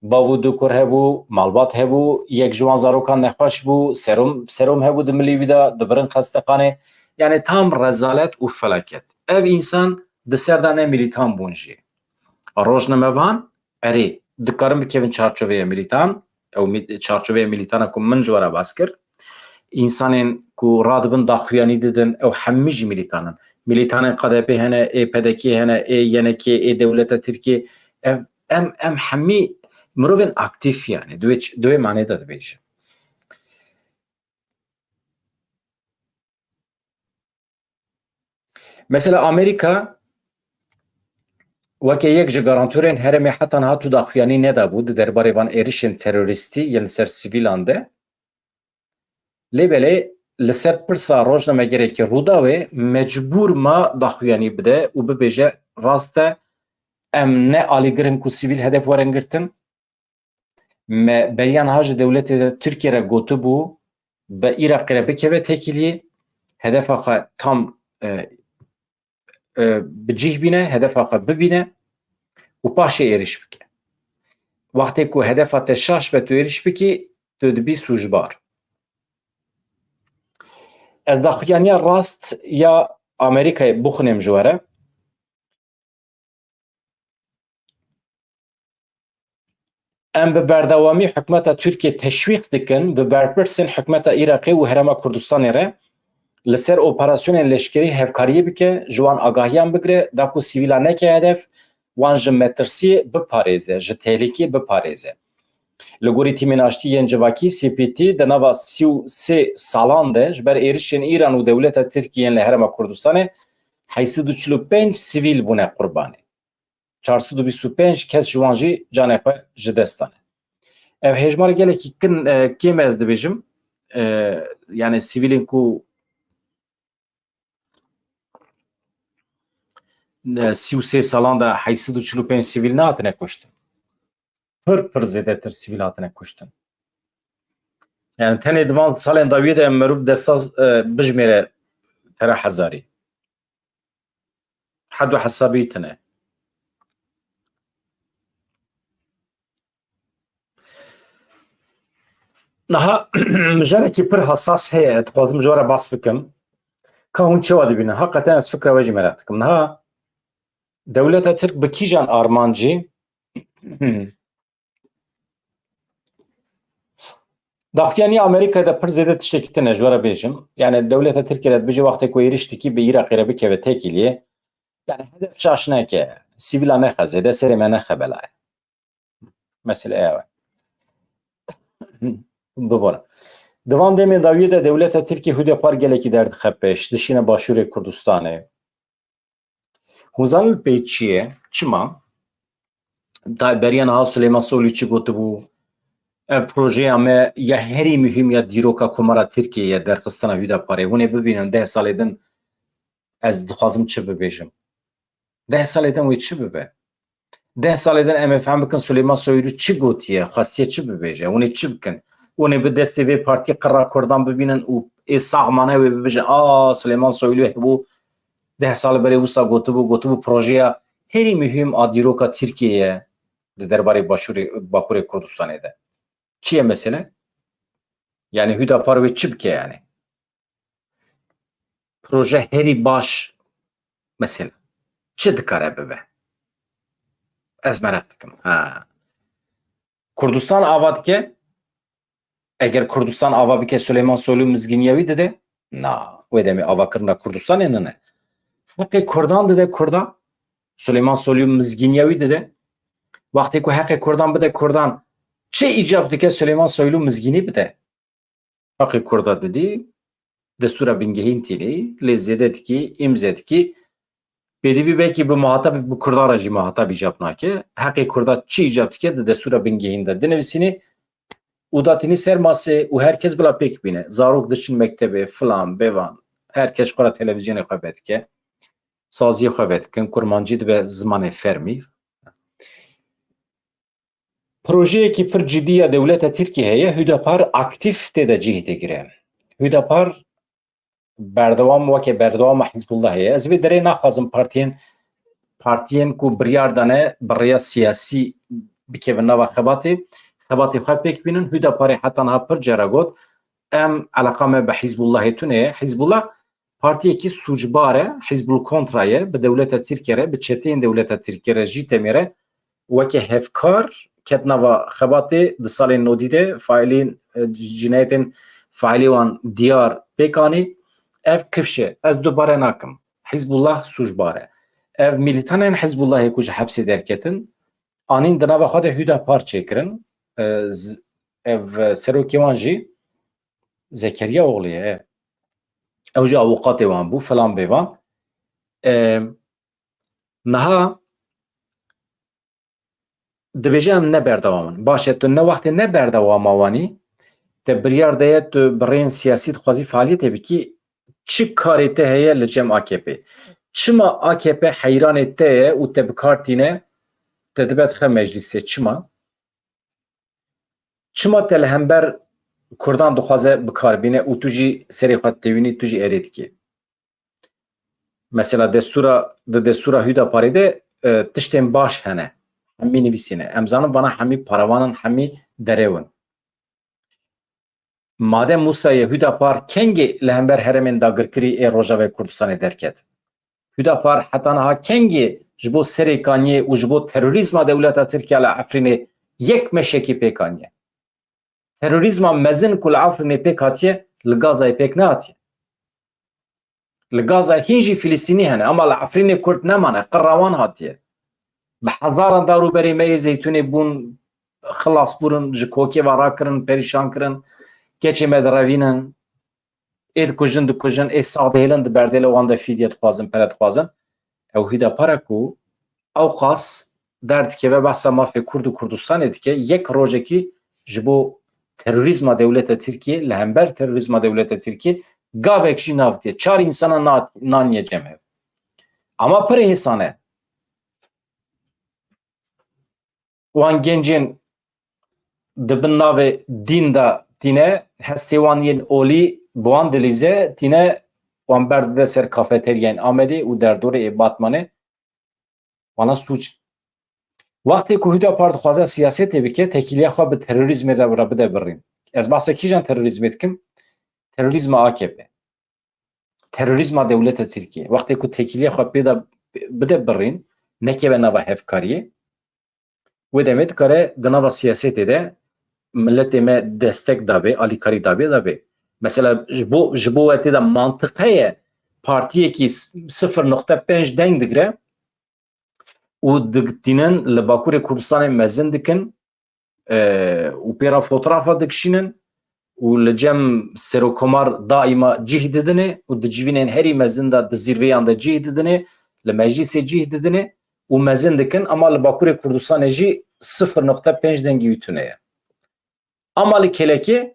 bav û du kur hebû, malbat hebû, yek ji wan zarokan nexweş bû, serum, serum hebû di milê wî de, dibirin xestexanê. Yani tam rezalet û felaket. Ev însan di ser de ne milîtan bûn jî. Rojnamevan, erê, dikarin bikevin çarçoveya milîtan, ew mî-, çarçoveya milîtana ku min ji we re bas kir. Însanên ku radibin daxuyanî didin, ew hemî jî milîtan in. Milîtanên K D P hene, ê P D K hene, ê Y N K, ê dewleta Tirkiyê. Ev, em, em hemî mirovên aktîf yani. Di wê ç-, di wê manê de dibêjim. Mesela Amerîka weke yek ji garantorên herêmê heta niha tu daxuyanî nedabû di derbarê van êrişên terorîstî yên li ser sivîlan de. Lê belê li ser pirsa rojnamegerekî Rûdawê mecbûr ma daxuyanî bide û bibêje, rast e, em ne alîgir in ku sivîl hedef werin girtin. Me beriya niha ji dewletê Tirkiye re gotibû, bi Iraqê re bikeve têkiliyê, hedefa xwe tam, e, e, bi cih bîne, hedefa xwe bibîne û paşê êrîş bike. Wextê ku hedefa te şaş be, tu êrîş bikî, tu dibî sûcbar. Ez daxuyaniya rast ya Amerîkayê bixwînim ji we re. Em bi berdewamî hikûmeta Tirkiyê teşwîq dikin, bi berpirsên hikûmeta Iraqê û Herêma Kurdistanê re li ser operasyonên leşkerî hevkariyê bike, ji wan agahiyan bigire, da ku sivîlan neke hedef, wan ji metirsiyê biparêze, ji tehlîkê biparêze. Li gorî Tîmên Aştî yên Civakî, C P T, di nava sî û sê salan de ji ber êrişên Îran û dewleta Tirkiyê yên li Herêma Kurdistanê heyt sed û çil û pênc sivîl bûne qurbanê. Çar sed û bîst û pênc kes ji wan jî canê xwe ji dest dane. Ev hêjmar gelekî kin, e, kêm e, ez dibêjim. E, yani sivîlên ku, e, sî û sê salan de heyt sed û çil û pênc sivîl nehatine kuştin. Pir, pir zêdetir sivîl hatine kuştin. Yani tenê di van salên dawiyê de mirov desta, e, bijmêre tera hezarî. Hed û hesabî tune. Niha mijarekî pir hesas heye, dixwazim ji we re behs bikim. Ka hûn çawa dibînin? Heqeten ez fikra we jî mereq dikim. Niha dewleta Tirk bi kîjan armancî? Daxuyanî Amerîkayê de pir zêde tiştekî tune ji we re bêjim. Yani dewleta Tirkiyê re dibêje wextê ku êrîş dikî bi Iraqê re bikeve têkiliyê. Yani hedef şaş neke, sivîla nexe zêde, serê me nexe belaya. Mesele ew e. Bibore. Di van demên dawiyê de dewleta Tirkiyê Hudapar gelekî derdixe pêş, dişîne başûrê Kurdistanê. Hûn zanin li pê çi ye? Çima? Ta beriya niha Suleyman Soylu çi gotibû? Ev projeya me ya herî muhîm ya dîroka Komara Tirkiyê ye, derxistina Hudaparê. Hûn ê bibînin deh salê din ez dixwazim çi bibêjim. Deh salê din wê çi bibe? Deh salê din em ê fehm bikin Suleyman Soylu çi gotiye, xwestiye çi bibêje, hûn ê çi bikin? Hûn ê bi destê vê partî qira Kurdan bibînin û ê sax mane wê bibêje, a Suleyman Soylu hebû deh sal berê wisa gotibû, gotibû projeya herî muhîm a dîroka Tirkiyê ye di derbarê Başûrê, Bakurê Kurdistanê de. Çi ye mesele? Yani Hudapar wê çi bike yani? Proje herî baş mesela çi dikare bibe? Ez mereq dikim. Ha. Kurdistan ava dike. Eger Kurdistan ava bike, Suleyman Soylu mizgîniya wî dide? Na. Wê demê avakirina Kurdistanê nine. Heqê Kurdan dide Kurdan. Suleyman Soylu mizgîniya wî dide. Wextê ku heqê Kurdan bide Kurdan, çi îcab dike Suleyman Soylu mizgînî bide? Heqê Kurda didî, destûra bingehîn tînî, lê zêde dikî, îmze dikî. Pêdivî belkî bi muhatab, bi Kurdan re jî muhatab îcab nake. Heqê Kurda çi îcab dike di destûra bingehîn de dinivîsînî û datînî ser masê û her kes bila pêk bîne. Zarok diçin mektebê, filan, bevan. Her kes xwe re televîzyonê xwe vedike. Saziyê xwe vedikin. Kurmancî dibe zimanê fermî. Projeyekî pir cidî ya dewleta Tirkiyê heye, Hudapar aktîf tê de cih digire. Hudapar berdewam, weke berdewama Hizbullahê ye. Ez vê derê naxwazim partiyên, partiyên ku biryar dane bi rêya siyasî bikevin nava xebatê, xebatê xwe pêk bînin. Hudaparê heta niha pir cara got, em eleqa me bi Hizbullahê tune ye. Hizbullah partiyekî sûcbar e, Hizbul Kontra ye, bi dewleta Tirkiyê re, bi çeteyên dewleta Tirkiyê re, JÎTEMê re weke hevkar ket nava xebatê. Di salên nodî de faîlên, e, cinayetên faîlê wan diyar pêk anî. Ev kifş e. Ez dubare nakim. Hizbullah sûcbar e. Ev milîtanên Hizbullahê ku ji hepsê derketin, anîn di nava xwe de Hudapar çêkirin. E, z-, ev, e, serokê wan jî Zekeriya Oxlê ye. Ew jî avûkatê wan bû, filan bêvan. E, niha dibêje em ne berdewam in. Baş e, tu ne wextê ne berdewama wan î, te biryar daye tu bi rêyên siyasî dixwazî faaliyetê bikî, çi karê te heye li cem A K P? Çima A K P heyranê te ye û te bi kar tîne, te dibe dixe meclîsê? Çima? Çima te li hember Kurdan dixwaze bi kar bîne û tu jî serê xwe têwînî, tu jî erê dikî? Mesela destûra, di destûra Hûdaparê de, e, tiştên baş hene. Hemî nivîsîne. Em zanin vana hemî paravan in, hemî derew in. Madem wisa ye, Hûdapar kengê li hember herêmên dagirkirî ê Rojavayê Kurdistanê derket? Hûdapar heta niha kengê ji bo serêkaniyê û ji bo terorîzma dewleta Tirkiye li Efrînê yek meşekî pêk aniye? Terorîzma mezin ku li Efrînê pêk hatiye, li Gazayê pêk nehatiye. Li Gazayê hîn jî Filistînî hene, ama li Efrînê Kurd nemane, qira wan hatiye. Bi hezaran dar û berê me yê Zeytûnê bûn, xilas bûrin, ji kokê ve rakirin, perîşan kirin, keçê me direvînin, ê dikujin, dikujin, ê sax dihêlin, di berdêla wan de fîdye dixwazin, pere dixwazin. Ew Hûdapara ku ewqas derdikeve behsa mafê Kurd û Kurdistanê dike, yek rojekî ji bo terorîzma dewleta Tirkiyê, li hember terorîzma dewleta Tirkiyê gavek jî navitiye. Çar însana nat-, naniye cem hev. Ama pir hêsan e. Wan gencên di bin navê dîn de tîne, hestê wan yên olî bi wan dilîze, tîne wan berdide ser kafeteryayên Amedê û derdorê ê Batmanê. Wana sûc. Wextê ku Hûdapar dixwaze siyasetê bike, tekîliya xwe bi terorîzmê re re bide birîn. Ez behsa kîjan terorîzmê dikim? Terorîzma A K P. Terorîzma dewleta Tirkiyê. Wextê ku têkiliya xwe pê de bide birîn, nekeve nava hevkariyê, wê demê dikare di nava siyasetê de miletê me destek dabe, alîkarî dabe, dabe. Mesela ji bo, ji bo we tê de mantiqe ye partiyekî s-, sifir nokte pênc deng digre û digtînin li Bakurê Kurdistanê mezin dikin, e, û pê re fotoğrafa dikişînin û li cem serokomar daîma cih didinê û di civînên herî mezin de di zîrveyan de cih didinê, li meclîsê cih didinê û mezin dikin, ama li Bakurê Kurdistanê jî sifir nokte pênc dengî wî tune ye. Ama li Kelekê,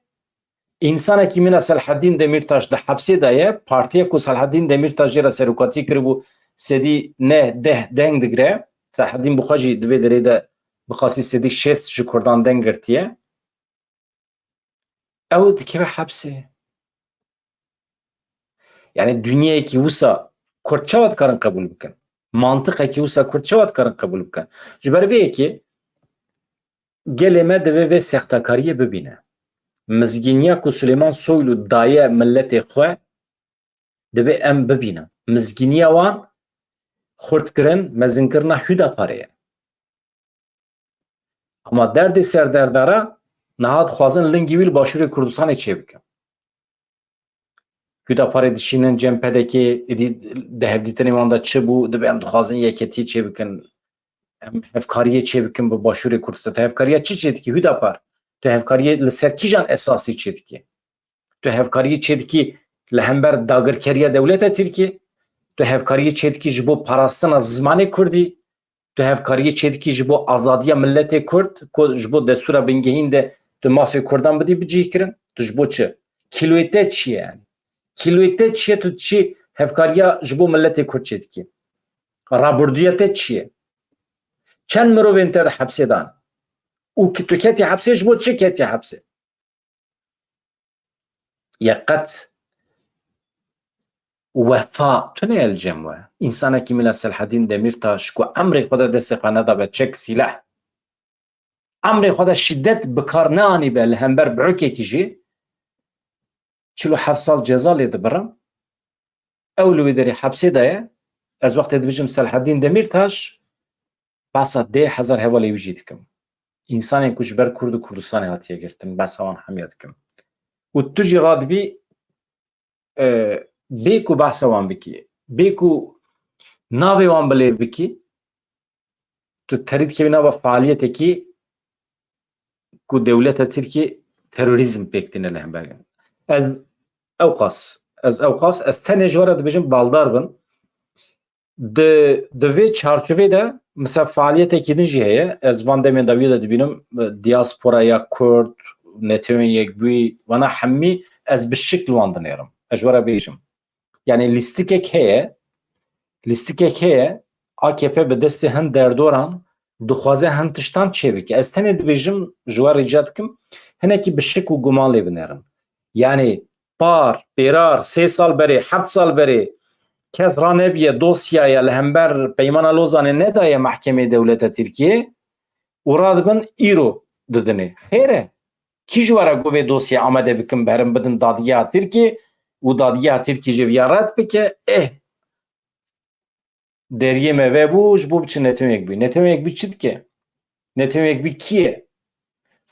însanekî mîna Selhedîn Demîrtaş di hepsê de ye, partiya ku Selhedîn Demîrtaş jê re serokatî kiribû, sedî neh deh deng digre. Selhedîn bi xwe jî di vê derê de bi qasî sedî şêst ji Kurdan deng girtiye. Ew dikeve hepsê. Yani dinyayekî wisa Kurd çawa dikarin qebûl bikin? Mantiqekî wisa Kurd çawa dikarin qebûl bikin? Ji ber vê yekê gelê me divê vê sextekariyê bibîne. Mizgîniya ku Silêman Soylu daye miletê xwe, divê em bibînin. Mizgîniya wan xurtkirin, mezinkirina Hüdaparê ye. Ama derdê serderdara niha dixwazin lingî wî li Başûrê Kurdistanê çêbikin. Hüdaparê dişînin cem P D K'ê, êdî di hevdîtinê wan de çi bû, dibe em dixwazin yeketî çêbikin, em hevkariyê çêbikin bi Başûrê Kurdistan. Tu hevkariya çi çêdikî Hüdapar? Tu hevkariyê li ser kîjan esasî çêdikî? Tu hevkariyê çêdikî li hember dagirkeriya dewleta Tirkiyê? Tu hevkariyê çêdikî ji bo parastina zimanê Kurdî? Tu hevkariyê çêdikî ji bo azadiya miletê Kurd, ku ji bo destûra bingehîn de tu mafê Kurdan bidî bicihkirin? Tu ji bo çi? Kîloyê te çi ye yani? Kîloyê te çi ye, tu çi hevkariya ji bo miletê Kurd çêdikî? Rabirdûya te çi ye? Çend mirovên te di hepsê dan? Û ki tu ketî hepsê, ji bo çi ketî hepsê? Ye qet wefa tune ye li cem we. Însanekî mîna Selhedîn Demîrtaş ku emrê xwe de destê xwe nedabe çek sîleh, emrê xwe de şîdet bi kar neanîbe li hember biûkekî jî, çil û heft sal ceza lê dibirin. Ew li wê derê hepsê de ye. Ez wextê dibêjim Selhedîn Demîrtaş, behsa deh hezar hevalê wî jî dikim. Însanên ku ji ber Kurd û Kurdistanê hatiye girtin, behsa wan hemiya dikim. Û tu jî radibî, e, bê ku behsa wan bikî, bê ku navê wan bilêv bikî, tu terî dikevî nava fealiyetekî ku dewleta Tirkiyê terorîzm pêk tîne li hember. Ez ewqas, ez ewqas, ez tenê ji we re dibêjim baldar bin. Di, di vê çarçovê de, misal fealiyetekî din jî heye. Ez van demên dawiyê de dibînim, e, diaspora ya Kurd, Netewên Yekbûyî, vana hemî ez bi şikl wan dinêrim. Ez ji we re bêjim. Yani lîstikek heye, lîstikek heye, A K P bi destê hin derdoran dixwaze hin tiştan çêbike. Ez tenê dibêjim, ji we rica dikim, hinekî bi şik û guman lê binêrin. Yani par, pêrar, sê sal berê, heft sal berê kes ranebiye dosyaya li hember Peymana Lozanê nedaye Mehkemeyê Dewleta Tirkiyê û radibin îro didinê. Xêr e. Kî ji we re got vê dosyê amade bikin, berin bidin dadgeha Tirkiyê û dadgeha Tirkî jî viya red bike? Eh. Deriyê me vebû, ji bo biçin Netewên Yekbûyî. Netewên Yekbûyî çi dike? Netewên Yekbûyî kî ye?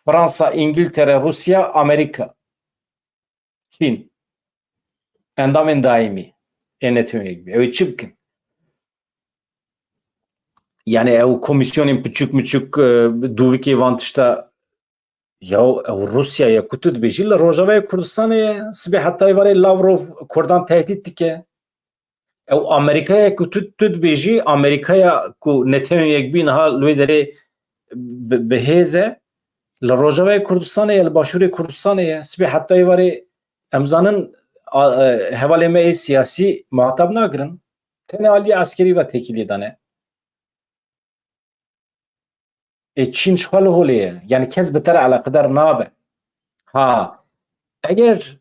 Fransa, Îngiltere, Rûsya, Amerîka, Çîn. Endamên daîmî ê Netewên Yekbûyî. Ew ê çi bikin? Yani ew komîsyonên piçûk miçûk, e, dûvikê van tişta, ya ew Rûsya ye ku tu dibêjî li Rojavayê Kurdistanê ye. Sibê heta êvarê Lavrov Kurdan tehdît dike. Ew Amerîkaya ku tu, tu dibêjî, Amerîkaya ku Netewên Yekbûyî niha li wê derê bi, bi hêz e, li Rojavayê Kurdistanê ye, li Başûrê Kurdistanê ye. Sibê heta êvarê em zanin, a, e, hevalê me yê siyasî muhatab nagirin. Tenê aliyê eskerî ve têkiliyê dane. Ê Çîn ji xwe li holê ye. Yani kes bi te re eleqedar nabe. Ha, eger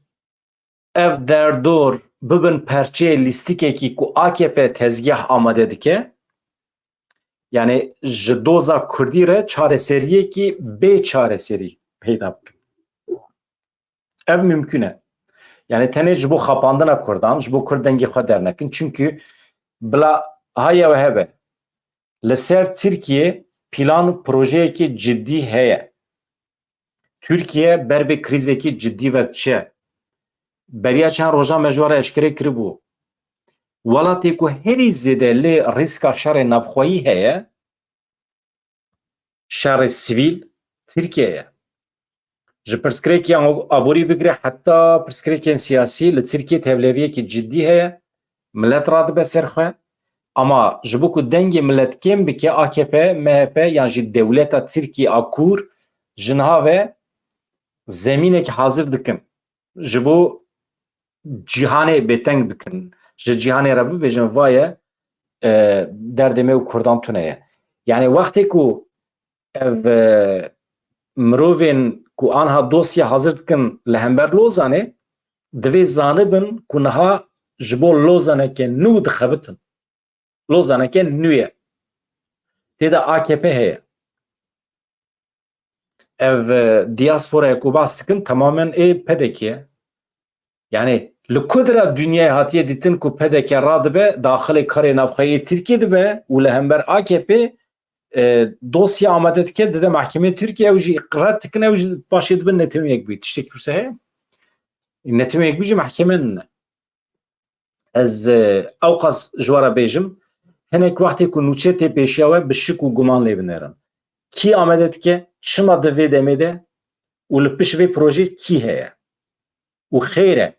ev derdor bibin perçeyê lîstikekî ku A K P tezgeh amade dike, yani ji doza Kurdî re çareseriyekî bê çareserî peyda bikin. Ev mimkun e. Yani tenê ji bo xapandina Kurdan, ji bo Kurd dengê xwe dernekin. Çünkü bila ha yew hebe. Li ser Tirkiye plan projeyekî cidî heye. Tirkiye ber bi krîzekî cidî ve diçe. Beriya çend rojan me ji we re eşkere kiribû. Welatê ku herî zêde lê rîska şerê navxweyî heye, şerê sivîl Tirkiye ye. Ji pirsgirêkê aborî bigire heta pirsgirêkên siyasî li Tirkiye tevleviyekî cidî heye. Milet radibe ser xwe. Ama ji bo ku dengê milet kêm bike, A K P, M H P yan jî dewleta Tirkî a kûr ji niha ve zemînek hazir dikin. Ji bo cîhanê bêteng bikin. Ji cîhanê re bibêjin, vaye, e, derdê me û Kurdan tune ye. Yani wextê ku ev, e, mirovên ku anha dosya hazir dikin li hember Lozanê, divê zanibin ku niha ji bo Lozaneke nû dixebitin. Lozaneke nû ye. Tê de A K P heye. Ev, e, diasporaya ku behs dikin tamamen ê P D K ye. Yani li ku dira dinyayê hatiye dîtin ku P D K radibe, daxilê karê navxweyê Tirkiyê dibe û li hember A K P, e, dosya amade dike, dide mehkemê Tirkiye, ew jî red dikin, ew jî paşê dibin Netewên Yekbûyî. Tiştekî wisa heye? Netewên Yekbûyî jî mehkeme nîne. Ez, e, ewqas ji we re bêjim, hinek wextê ku nûçe tê pêşiya we, bi şik û guman lê binêrin. Kî amade dike, çima di vê demê de û li pişt vê projeyê kî heye? Û xêr e.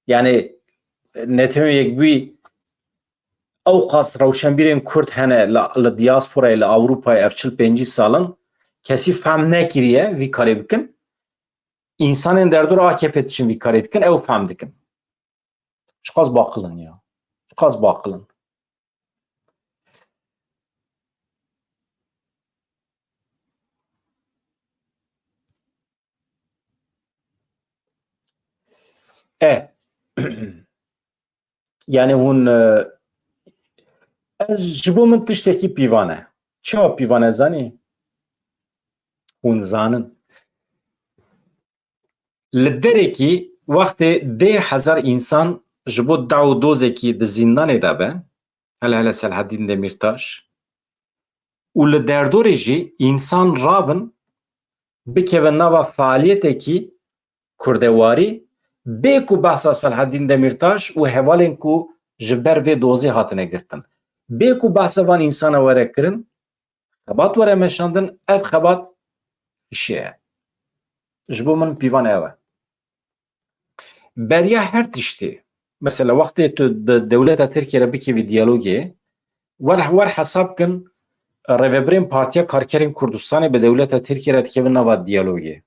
Yani, Netewên Yekbûyî ewqas rewşenbîrên Kurd hene li, li diasporayê, li Ewropayê ev çil pêncî sal in. Kesî fehm nekiriye vî karê bikin. Însanên derdora A K P diçin vî karê dikin, ew fehm dikin. Çiqas baqil in ya. Çiqas baqil in. E. Yani hûn, e, ez, ji bo min tiştekî pîvan e. Çawa pîvan e zanî? Hûn zanin. Li derekî wextê deh hezar însan ji bo daw û dozekî di zîndanê de be, hele hele Selahaddîn Demîrtaş, û li derdorê jî însan rabin bikevin nava fealiyetekî kurdewarî, bê ku behsa Selahaddîn Demîrtaş û hevalên ku ji ber vê dozê hatine girtin, bê ku behsa van însana were kirin, xebat were meşandin, ev xebat fişê ye. Ji bo min pîvan ew e. Beriya her tiştê, mesela wextê tu bi dewleta Tirkiye re bikevî diyalogê, wer, wer hesab kin, rêvebirên Partiya Karkerên Kurdistanê bi dewleta Tirkiye re dikevin nava diyalogê.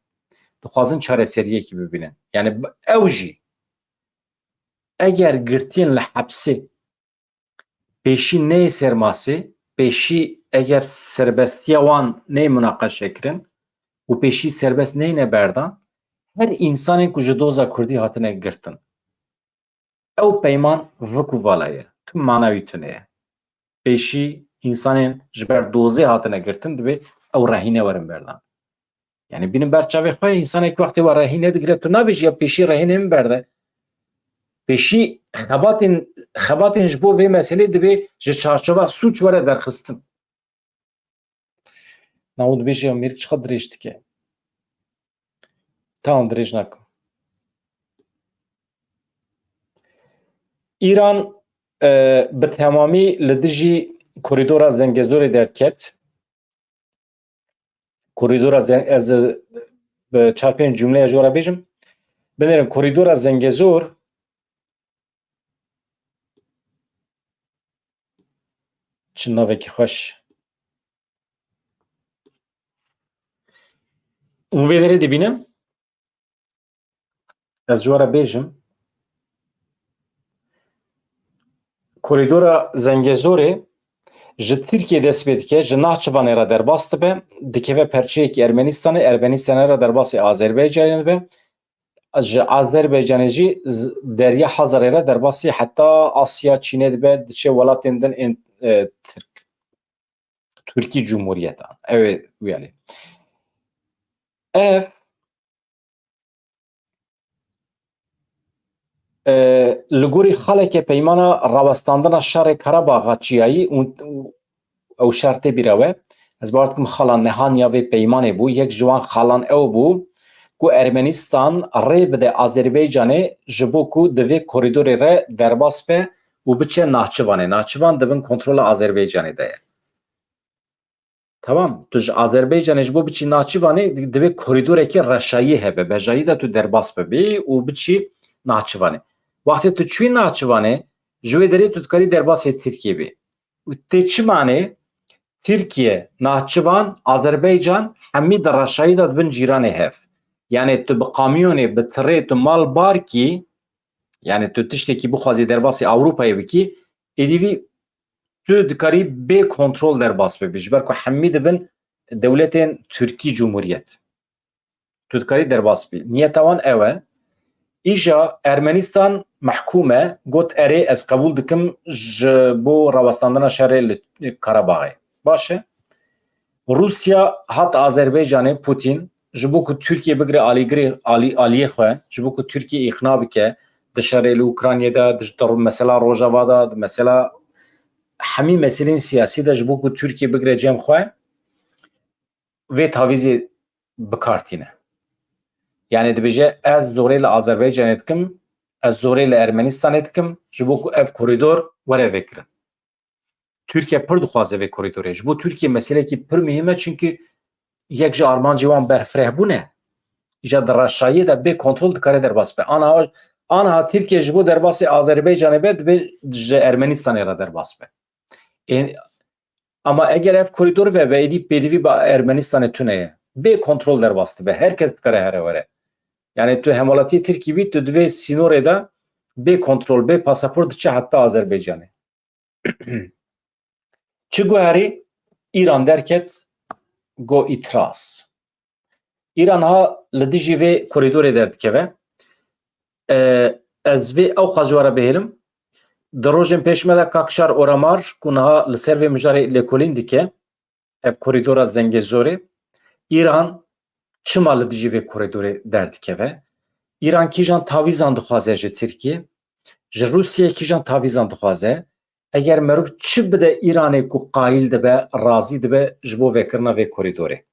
Dixwazin çareseriyekî bibînin. Yani b-, ew jî eger girtiyên li hepsê pêşî neyê ser masê, pêşî eger serbestiya wan neyê munaqeşe kirin û pêşî serbest neyne berdan, her însanên ku ji doza kurdî hatine girtin. Ew peyman vik û vala ye. Tu mana wî tune ye. Pêşî însanên ji ber dozê hatine girtin, divê ew rehîne werin berdan. Yani bînin ber çavê xwe, însanek wextê we rehîne digire, tu nabêjî ya pêşî rehînê min berde. Pêşî xebatên, xebatên ji bo vê meselê divê ji çarçova sûc were derxistin. Navû dibêje ya mêrik çiqas dirêj dike. Tamam, dirêj nakim. Îran, e, bi temamî li dijî korîdora Zengezorê derket. Korîdora Zen-, ez, e, bi çar pênc cumleya ji we re bêjim. Binêrin, korîdora Zengezor, çi navekî xweş. Hûn vê derê dibînin? Ez ji we re bêjim, korîdora Zengezorê ji Tirkiyê dest pê dike, ji Nahçivanê re derbas dibe, dikeve perçeyekî Ermenistanê, Ermenistanê re derbasî Azerbaycanê dibe, ji Azerbaycanê jî z-, Derya Hazarê re derbasî heta Asya Çînê dibe, diçe welatên din ên, e, Tirk, Tirkî Cumhuriyetan. Ew ê wiyalê. Ev E, li gorî xaleke peymana rawestandina şerê Karabaxa çiyayî û, û ew şer tê bîra we. Ez bawer dikim xala nehaniya vê peymanê bû. Yek ji wan xalan ew bû ku Ermenistan rê bide Azerbaycanê ji bo ku di vê koridorê re derbas be û biçe Naçivanê. Naçivan di bin kontrola Azerbaycanê de ye. Tamam, tu ji Azerbaycanê ji bo biçî Naçivanê divê koridoreke reşayî hebe. Bejayî de tu derbas bibî û biçî Naçivanê. Wextê tu çûyî Naçivanê, ji wê derê tu dikarî derbasê Tirkiyê bî. Û tê çi manê? Tirkiye, Naçivan, Azerbaycan hemî di reşayî de dibin cîranê hev. Yani tu bi kamyonê, bi tirê, tu mal bar kî, yani tu tiştekî bixwazî derbasî Ewropayê bikî, êdî vî tu dikarî bê kontrol derbas bibî. Ji ber ku hemî dibin dewletên Tirkî Cumhuriyet. Tu dikarî derbas bî. Niyeta wan ew e. Îja Ermenistan mehkûm e, got, erê, ez qebûl dikim ji bo rawestandina şerê li Karabaxê. Baş e. Rûsya hat Azerbaycanê, Putin, ji bo ku Tirkiye bigire alîgirê, alî-, aliyê xwe, ji bo ku Tirkiye îqna bike, di şerê li Ukraynê de, di, di mesela Rojava de, di mesela hemî meselên siyasî de ji bo ku Tirkiye bigire cem xwe, vê tavîzê bi kar tîne. Yani dibêje, ez zorê li Azerbaycanê dikim, ez zorê li Ermenistanê dikim, ji bo ku ev koridor were vêkirin. Tirkiye pir dixwaze vê koridorê. Ji bo Tirkiye meselekî pir muhîm e, çimkî yek ji armancê wan berfirehbûn e. Îja di reşayiyê de bê kontrol dikare derbas be. Aniha, aniha Tirkiye ji bo derbasê Azerbaycanê be, dibê ji Ermenistanê re derbas be. Ê, ama eger ev koridor vebe, êdî pêdivî bi Ermenistanê tune ye. Bê kontrol derbas dibe. Her kes dikare here were. Yani tu hemwelatiyê Tirkî bî, tu di vê sînorê de bê kontrol, bê pasaport diçe heta Azerbaycanê. Çi guherî? Îran derket, got îtiraz. Îran ha li dijî vê koridorê derdikeve. E, ez vê ewqas ji we re bihêlim. Di rojên pêş me de Kakşar Oramar, ku niha li ser vê mijarê lêkolîn dike, ev koridora Zengezorê, Îran çima li dijî vê koridorê derdikeve? Îran kîjan tavîzan dixwaze ji Tirkiye? Ji Rûsiyê kîjan tavîzan dixwaze? Eger meriv çi bide Îranê ku qayîl dibe, razî dibe ji bo vekirina vê koridorê?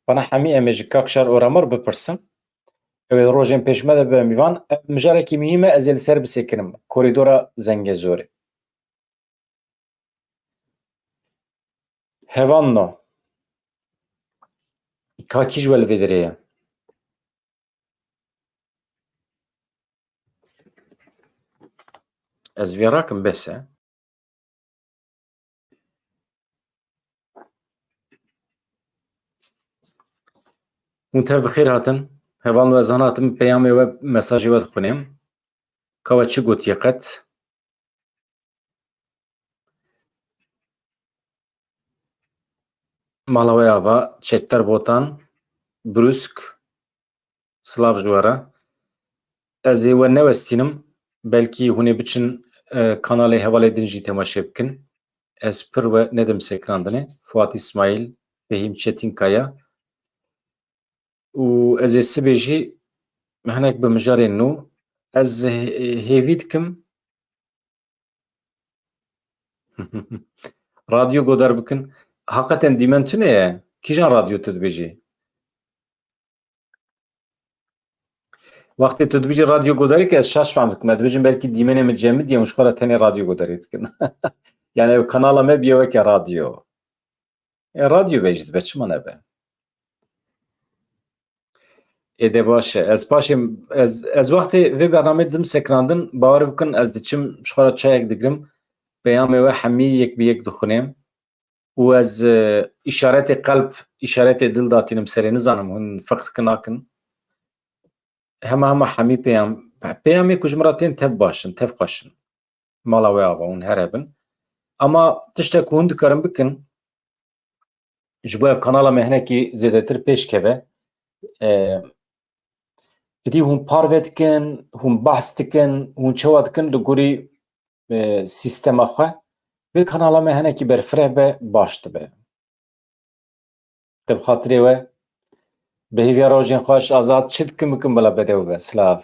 Bana hemî em ê ji Kakşar Oramar bipirsin. Ew ê rojên pêş me de bibe mîvan. Ev mijarekî muhîm e, ez ê li ser bisekinim. Koridora Zengezorê. Hevalno. Ka kî ji we li vê derê ye? Ez vê rakim, bes e. Hûn tev bi xêr hatin. Hevalno, ez han hatim peyamê we, mesajê we dixwînim. Ka we çi gotiye qet? Mala we ava, Çekdar Botan, Brûsk, silav ji we re. Ez ê we newestînim, belkî hûn ê biçin, e, kanalê hevalê din jî temaşe bikin. Ez pir we nedim sekinandinê. Fuat Îsmaîl, Fehîm Çetinkaya û ez ê sibê jî hinek bi mijarên nû. Ez hê-, hêvî dikim radyo godar bikin. Haqeten dîmen tune ye. Kîjan radyo tu dibêjî? Wextê tu dibêjî radyo godarî, ke ez şaş fehm dikim. Ez dibêjim belkî dîmenê min cemidî ye, hûn ji xwe re tenê radyo godarî dikin. Yani ew kanala me bûye weke radyo. E, radyo be jî dibe, çima nebe? Ê de baş e. Ez paşê, ez, ez wextê vê bernameyê didim sekinandin, bawer bikin, ez diçim ji xwe re çayek digirim, peyamê we hemî yek bi yek dixwînim û ez, e, îşaretê qelb, îşaretê dil datînim serê, nizanim hûn ferq dikin nakin. Hema hema hemî peyam, peyamê ku ji min re tên tev baş in, tev xweş in. Mala we ava, hûn her hebin. Ama tiştek ku hûn dikarin bikin, ji bo ev kanala me hinekî zêdetir pêş keve, e, êdî hûn parve dikin, hûn behs dikin, hûn çawa dikin li gorî, e, sîstema xwe, vê kanala me hinekî berfireh be, baş dibe. Te bi xatirê we, bi hêviya rojên xweş, Azad, çi dikim bikim, bila bedew be. Silav.